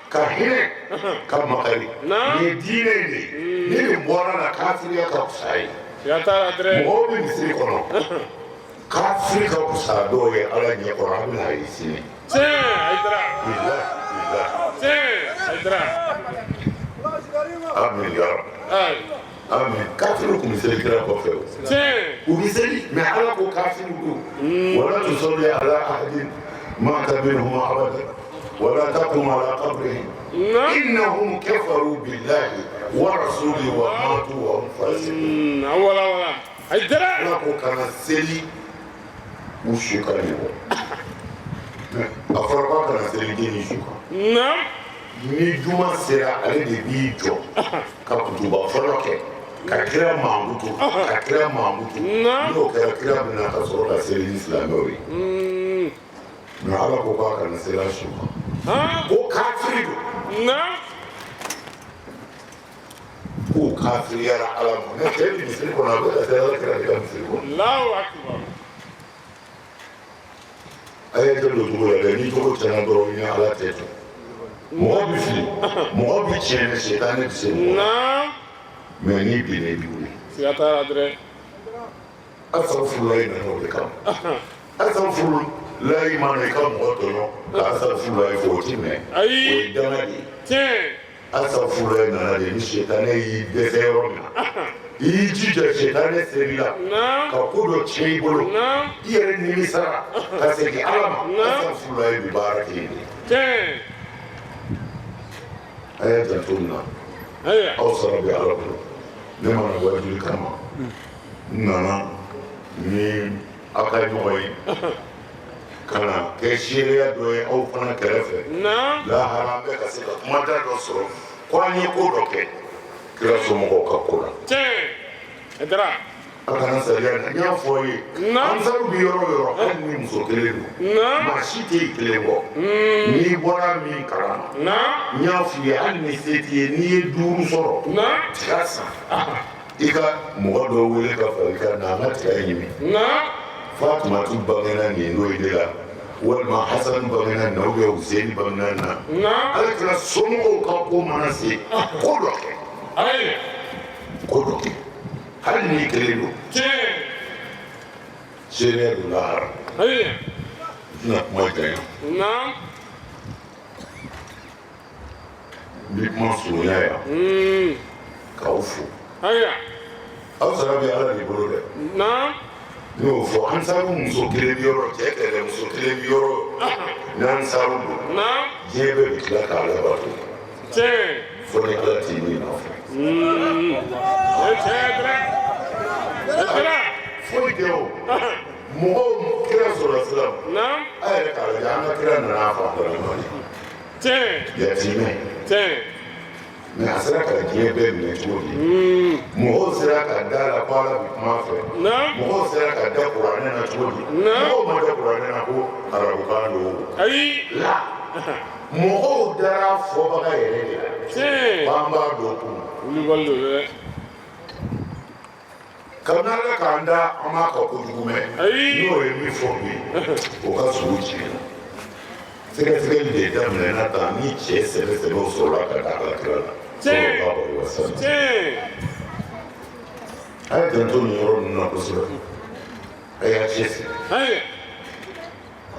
Ka hinɛ, ka makari. Nin ye diinɛ in de ye. Ni nin bɔra la, kafiriya ka fisa ye. Mɔgɔw bɛ misiri kɔnɔ. Kafiri ka fisa dɔw ye Ala ɲɛ kɔrɔ, an bɛna ye sini. Bilahi, bilahi. Amin ya Rabbi. Amin. Kafiriw tun bɛ seli kira kɔfɛ o. U bɛ seli, mais Ala ko kafiriw don. Wala tusalli ala ahadin mata minhum abada wala taqum ala qabrihi innahum kafaru billahi wa rasulihi wa matu wa hum fasiqun. Ala ko kana seli u su kan de bɔ. A fɔra k'a kana seli den ni su kan. Ni juma sera, ale de b'i jɔ ka kutuba fɔlɔ kɛ, ka kira mankutu, ka kira mankutu. N'o kɛra, kira bɛna ka sɔrɔ ka seli ni silamɛw ye. Mais Ala ko k'a kana seli a su kan, ko kafiri don, k'u kafiriyara Ala ma. Mais cɛ bɛ misiri kɔnɔ, a bɛ ka seli Ala kira de ka misiri kɔnɔ. A y'a janto jogo la dɛ. Ni jogo tiɲɛna dɔrɔn, i ni Ala tɛ to. Mɔgɔ bɛ fili, mɔgɔ bɛ tiɲɛ, sitanɛ bɛ se mɔgɔ la, mais n'i binna, i bɛ wuli. Asafurulayi nana o de kama. Asafurulayi mana i ka mɔgɔ tɔɲɔ ka asafurulayi fɔ, o ti minɛ, o ye danga de ye. Asafurulayi nana de ni sitanɛ y'i dɛsɛ yɔrɔ min na, i y'i jija, sitanɛ ser'i la ka ko dɔ tiɲɛ i bolo, i yɛrɛ nimisara ka segin Ala ma, asafurulayi bɛ baara kɛ yen de. A y'a janto nin na, aw sara bɛ Ala bolo. Ne ma na wajuli kama, n nana ni aw ka ɲɔgɔn ye ka na kɛ seereya dɔ ye aw fana kɛrɛfɛ. Lahara an bɛ ka se ka kumada dɔ sɔrɔ ko an ye ko dɔ kɛ kira somɔgɔw ka ko la. A kana sariya na, n y'a fɔ aw ye, ansaru bɛ yɔrɔ o yɔrɔ, hali ni muso kelen don, maa si tɛ i kelen kɔ. N'i bɔra min kalama, n y'a f'i ye, hali ni se t'i ye, n'i ye 5 sɔrɔ, tiga san, i ka mɔgɔ dɔ wele ka fara i kan na, an ka tiga ɲimi. Fatumatu bangena nin don in de la, walima Hasan bangena nin na, ou bien Hussein bangena nin na. Ala kira somɔgɔw ka ko mana se, ko dɔ kɛ, ko dɔ kɛ, hali n'i kelen don, seereya don lahara. N tɛna kuma janya, n bɛ kuma surunya yan k'aw fo. Aw sara bɛ Ala de bolo dɛ. Ne y'o fɔ, ansaru muso kelen bɛ yɔrɔ, cɛ tɛ dɛ, muso kelen bɛ yɔrɔ, n'ansaru don, diɲɛ bɛɛ bɛ tila k'a labato fo ni Ala t'i min nɔfɛ. Foyi tɛ o mɔgɔw kira sɔrɔ sisan, a yɛrɛ k'a lajɛ, an ka kira nana a fa Abdramani yatimɛ, mais a sera ka diɲɛ bɛɛ minɛ cogo di? Mɔgɔw sera ka da la ko Ala bɛ kuma a fɛ. Mɔgɔw sera ka da kuranɛ na cogo di? Mɔgɔw ma da kuranɛ na ko arabukan don la, mɔgɔw dara fɔbaga yɛrɛ de la ko an b'a dɔn kun. Kabini Ala k'an da, an m'a ka kojugu mɛn. N'o ye min fɔ bi, o ka surun tiɲɛ na. Sɛgɛsɛgɛli de daminɛna tan ni cɛ sɛbɛ sɛbɛw sɔrɔla ka da Ala kira la, sallallahu alaihi wasallam. A ye janto nin yɔrɔ ninnu na kosɛbɛ, a y'a cɛsiri.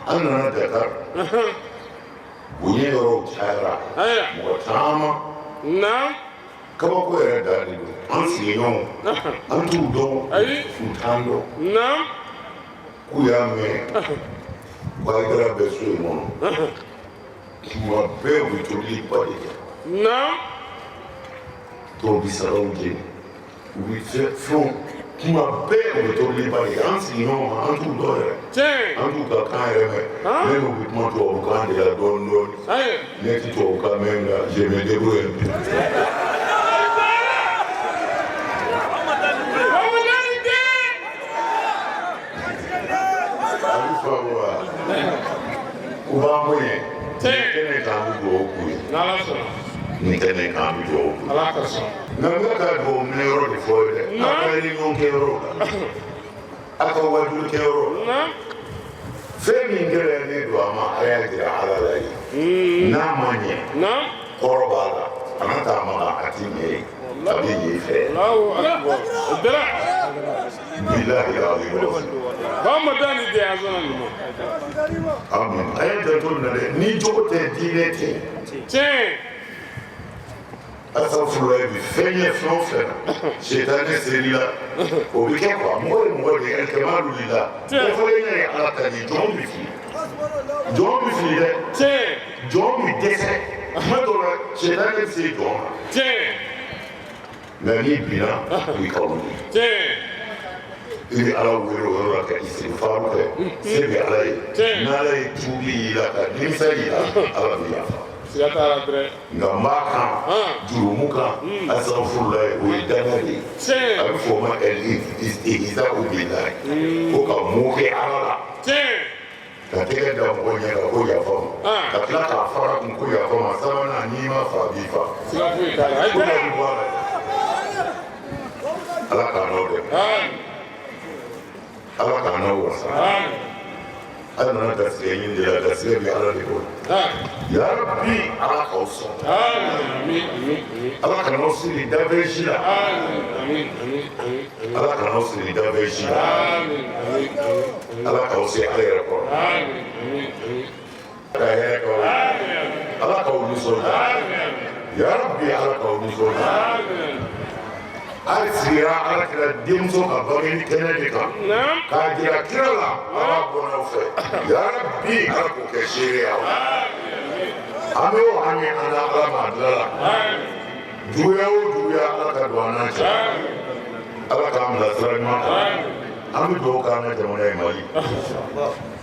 An nana Dakar, bonya yɔrɔw cayara, mɔgɔ caman, kabako yɛrɛ dan de don. An sigiɲɔgɔnw, an t'u dɔn, u t'an dɔn. K'u y'a mɛn ko Hayidara bɛ so in kɔnɔ, tuma bɛɛ u bɛ tobili ba de kɛ, dɔw bɛ sagaw jeni, u bɛ fɛnw, tuma bɛɛ u bɛ tobili ba de kɛ. An sigiɲɔgɔnw, an t'u dɔn yɛrɛ, an t'u ka kan yɛrɛ mɛn. Ne n'u bɛ kuma tubabukan de la dɔɔni dɔɔni. Ne tɛ tubabukan mɛn, nka je me débrouille un peu. A bɛ faamu wa? U b'an bonya. Kɛnɛ kan, an bɛ dugawu k'u ye. Nin kɛnɛ in kan, an bɛ dugawu kɛ. Ala ka sɔn. Nka n bɛ ka dugawu minɛ yɔrɔ de fɔ ye dɛ. Aw ka réunion kɛ yɔrɔ la, aw ka wajuli kɛ yɔrɔ la, fɛn min gɛlɛyalen don a ma, a y'a jira Ala la yen. N'a ma ɲɛ, kɔrɔ b'a la, a n'a taa ma, a ti ɲɛ yen, a bɛ ɲɛ i fɛ. Allahu akbar. Dara. Bilahi azim. Ba ma da ni de azana ni ma. Amin. A ye janto nin na dɛ, ni jogo tɛ, diinɛ tɛ yen. Tiɲɛ. Asafurulayi, bi fɛn ye fɛn o fɛn na, sitanɛ ser'i la, o bɛ kɛ quoi. Mɔgɔ ye mɔgɔ de ye, alikamalu lila. O fɔlen ye Ala ta ni jɔn bɛ fili, jɔn bɛ fili dɛ. Jɔn bɛ dɛsɛ tuma dɔw la, sitanɛ bɛ se jɔn na. Nka n'i binna, o y'i ka wuli. I bɛ Ala wele o yɔrɔ la ka istighfar kɛ, se bɛ Ala ye. N'Ala ye tuubi y'i la ka nimisa y'i la, Ala bɛ yafa. Siga t'a la dɛrɛ. Nka n b'a kan jurumu kan, asafurulayi, o ye danga de ye. A bɛ fɔ o ma el-istihza'u billahi, ko ka mun kɛ Ala la, ka tɛgɛ da mɔgɔ ɲɛ kan ko yafa ma, ka tila k'a fara kun ko yafa ma, sabanan n'i ma fa b'i fa. Siga foyi t'a la. Ko dɔ bɛ bɔ a la. Ala k'an n'aw dɛmɛ, Ala k'an n'aw wasa. Ala nana garisɛgɛ ɲini de la, garisɛgɛ bɛ Ala de bolo. Yarabi, Ala k'aw sɔn. Ala kana aw siri dafɛn si la. Ala kana aw siri dafɛn si la. Ala k'aw se ala yɛrɛ kɔrɔ. Ka hɛrɛ k'aw ye. Ala k'aw nisɔndiya. Yarabi, Ala k'aw nisɔndiya. Hali sigira Ala kira denmuso ka bangeni kɛnɛ de kan k'a jira kira la, ala bɔnnaw fɛ. Yarabi, Ala k'o kɛ seere aw an bɛ o hami an na, Ala m'a dilan la. Juguya o juguya, Ala ka don an n'an cɛ. Ala k'an bila sira ɲuman kan. An bɛ dugawu k'an ka jamana ye, Mali.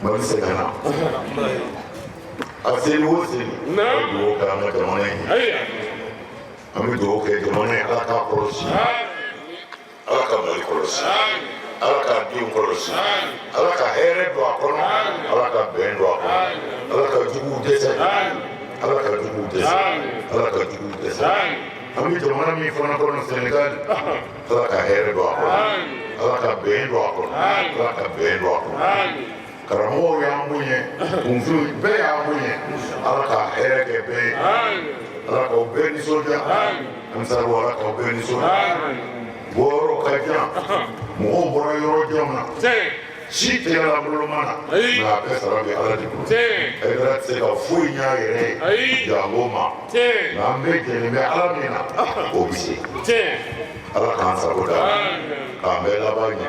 Mali sɛgɛnna. A seli o seli, an bɛ dugawu k'an ka jamana ye. An bɛ dugawu kɛ jamana ye, Ala k'a kɔlɔsi, Ala ka Mali kɔlɔsi, Ala k'a denw kɔlɔsi, Ala ka hɛrɛ don a kɔnɔ, Ala ka bɛn don a kɔnɔ, Ala ka juguw dɛsɛ, Ala ka juguw dɛsɛ, Ala ka juguw dɛsɛ. An bɛ jamana min fana kɔnɔ, Senegal, Ala ka hɛrɛ don a kɔnɔ, Ala ka bɛn don a kɔnɔ, Ala ka bɛn don a kɔnɔ. Karamɔgɔw y'an bonya, kunfinw bɛɛ y'an bonya, Ala ka hɛrɛ kɛ bɛɛ ye, Ala k'aw bɛɛ nisɔndiya. Ansaru, Ala k'aw bɛɛ nisɔndiya. Bɔyɔrɔ ka jan, mɔgɔw bɔra yɔrɔ janw na, si tɛ boloma na, nka a bɛɛ sara bɛ Ala de bolo. Hayidara tɛ se ka foyi ɲɛ a yɛrɛ ye jango ma, nka an bɛɛ jɛlen bɛ Ala min na, o bɛ se. Ala k'an sago da, k'an bɛɛ laban ɲɛ.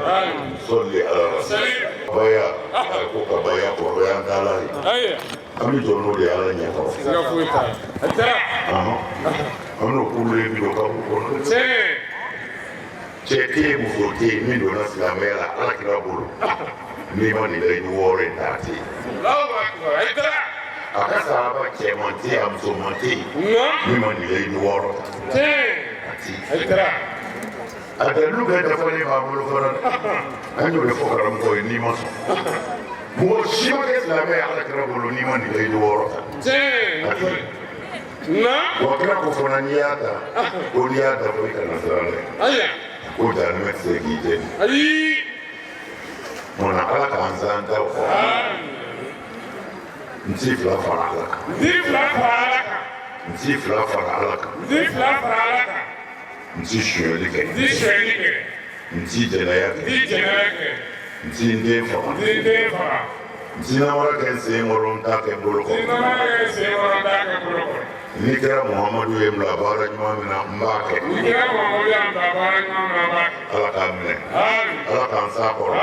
Sɔli ala baya a ko ka baya kɔrɔ y'an da la ye. An bɛ jɔ n'o de ye Ala ɲɛ kɔrɔ. Siga foyi t'a la. An n'o kurulen bi don kaburu kɔnɔ. Cɛ tɛ yen, muso tɛ yen min donna silamɛya la Ala kira bolo n'i ma nin layidu wɔɔrɔ in ta, a tɛ yen. A ka sahaba cɛman tɛ yen, a musoman tɛ yen min ma nin layidu wɔɔrɔ ta, a tɛ yen. A dalilu bɛɛ dafalen b'an bolo fana dɛ. An y'o de fɔ karamɔgɔ ye, n'i ma sɔn, mɔgɔ si ma kɛ silamɛ ye Ala kira bolo n'i ma nin layidu wɔɔrɔ ta, a tɛ yen. Wa kira ko fana, n'i y'a ta, ko n'i y'a dafa, i kana siran dɛ, ko jahanama tɛ se k'i jeni. Munna Ala k'an san taw kɔ? N ti fila fara Ala kan. N ti fila fara Ala kan. N ti fila fara Ala kan. N ti fila fara Ala kan. N ti sonyali kɛ. N ti sonyali kɛ. N ti jɛnɛya kɛ. N ti jɛnɛya kɛ. N ti n den faga. N ti n den faga. N ti namara kɛ n sen kɔrɔ, n t'a kɛ n bolo N ti kɔrɔ. namara kɛ n sen kɔrɔ, n t'a kɛ n bolo kɔrɔ. Ni kɛra Muhamadu ye n bila baara ɲuman min na, n b'a kɛ. Ni kɛra Muhamadu y'an bila baara ɲuman min na, n b'a kɛ. Ala k'an minɛ, Ala k'an s'a kɔrɔ.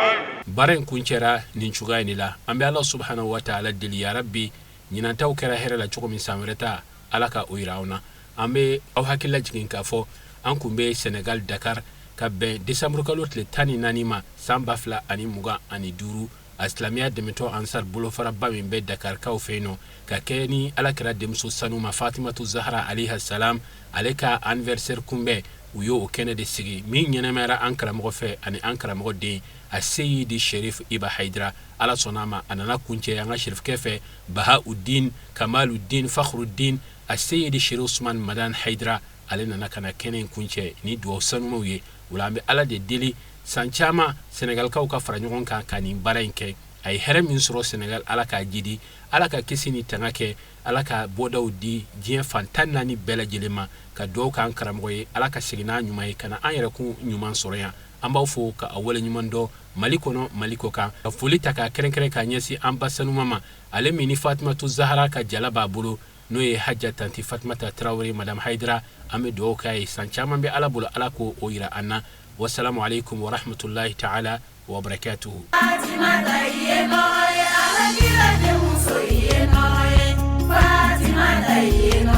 Baara in kuncɛra nin cogoya in de la. An bɛ Ala subahana wa taala deli, yarabi, ɲinantaw kɛra hɛrɛ la cogo min, san wɛrɛ ta, Ala ka o yira anw na. An bɛ aw hakili lajigin k'a fɔ an kun bɛ Senegal, Dakar, ka bɛn desanburukalo tile 14 ma san 2025, a silamɛya dɛmɛtɔ Ansar bolofaraba min bɛ Dakarikaw fɛ yen nɔ, ka kɛ ni Ala kira denmuso sanuma Fatimatu Zahara alayha salam, ale ka anniversaire kunbɛn. U y'o kɛnɛ de sigi min ɲɛnamayara an karamɔgɔ fɛ ani an karamɔgɔ den a Seyidi Sherif Iba Hayidara. Ala sɔnna a ma, a nana kuncɛ an ka sherifkɛ fɛ, Bahaudin Kamaludin Fakhrudin a Seyidi Sherif Usman Madan Hayidara. Ale nana ka na kɛnɛ in kuncɛ ni dugawu sanumaw ye. O la an bɛ Ala de deli san caman Sɛnɛgalikaw ka fara ɲɔgɔn kan ka nin baara in kɛ. A ye hɛrɛ min sɔrɔ Sɛnɛgal, Ala k'a jidi, Ala ka kisi ni tanga kɛ, Ala ka bɔdaw di diɲɛ fan 14 bɛɛ lajɛlen ma. Ka dugawu k'an karamɔgɔ ye, Ala ka segin n'a ɲuman ye ka na an yɛrɛkun ɲuman sɔrɔ yan. An b'aw fo ka aw waleɲuman dɔn Mali kɔnɔ, Mali kɔ kan. Ka foli ta k'a kɛrɛnkɛrɛn k'a ɲɛsin an ba sanuma ma, ale min ni Fatumatu Zahara ka jala b'a bolo, n'o ye Haja Tanti Fatumata Tarawele Madame Hayidara. An bɛ dugawu k'a ye, san caman bɛ Ala bolo, Ala k'o jira an na. Wasalamu aleykum warahmatulahi taala wabarakatuhu. Fatimata i ye nɔɔrɔ ye, Ala kira denmuso i ye nɔɔrɔ ye, Fatimata i ye nɔɔrɔ.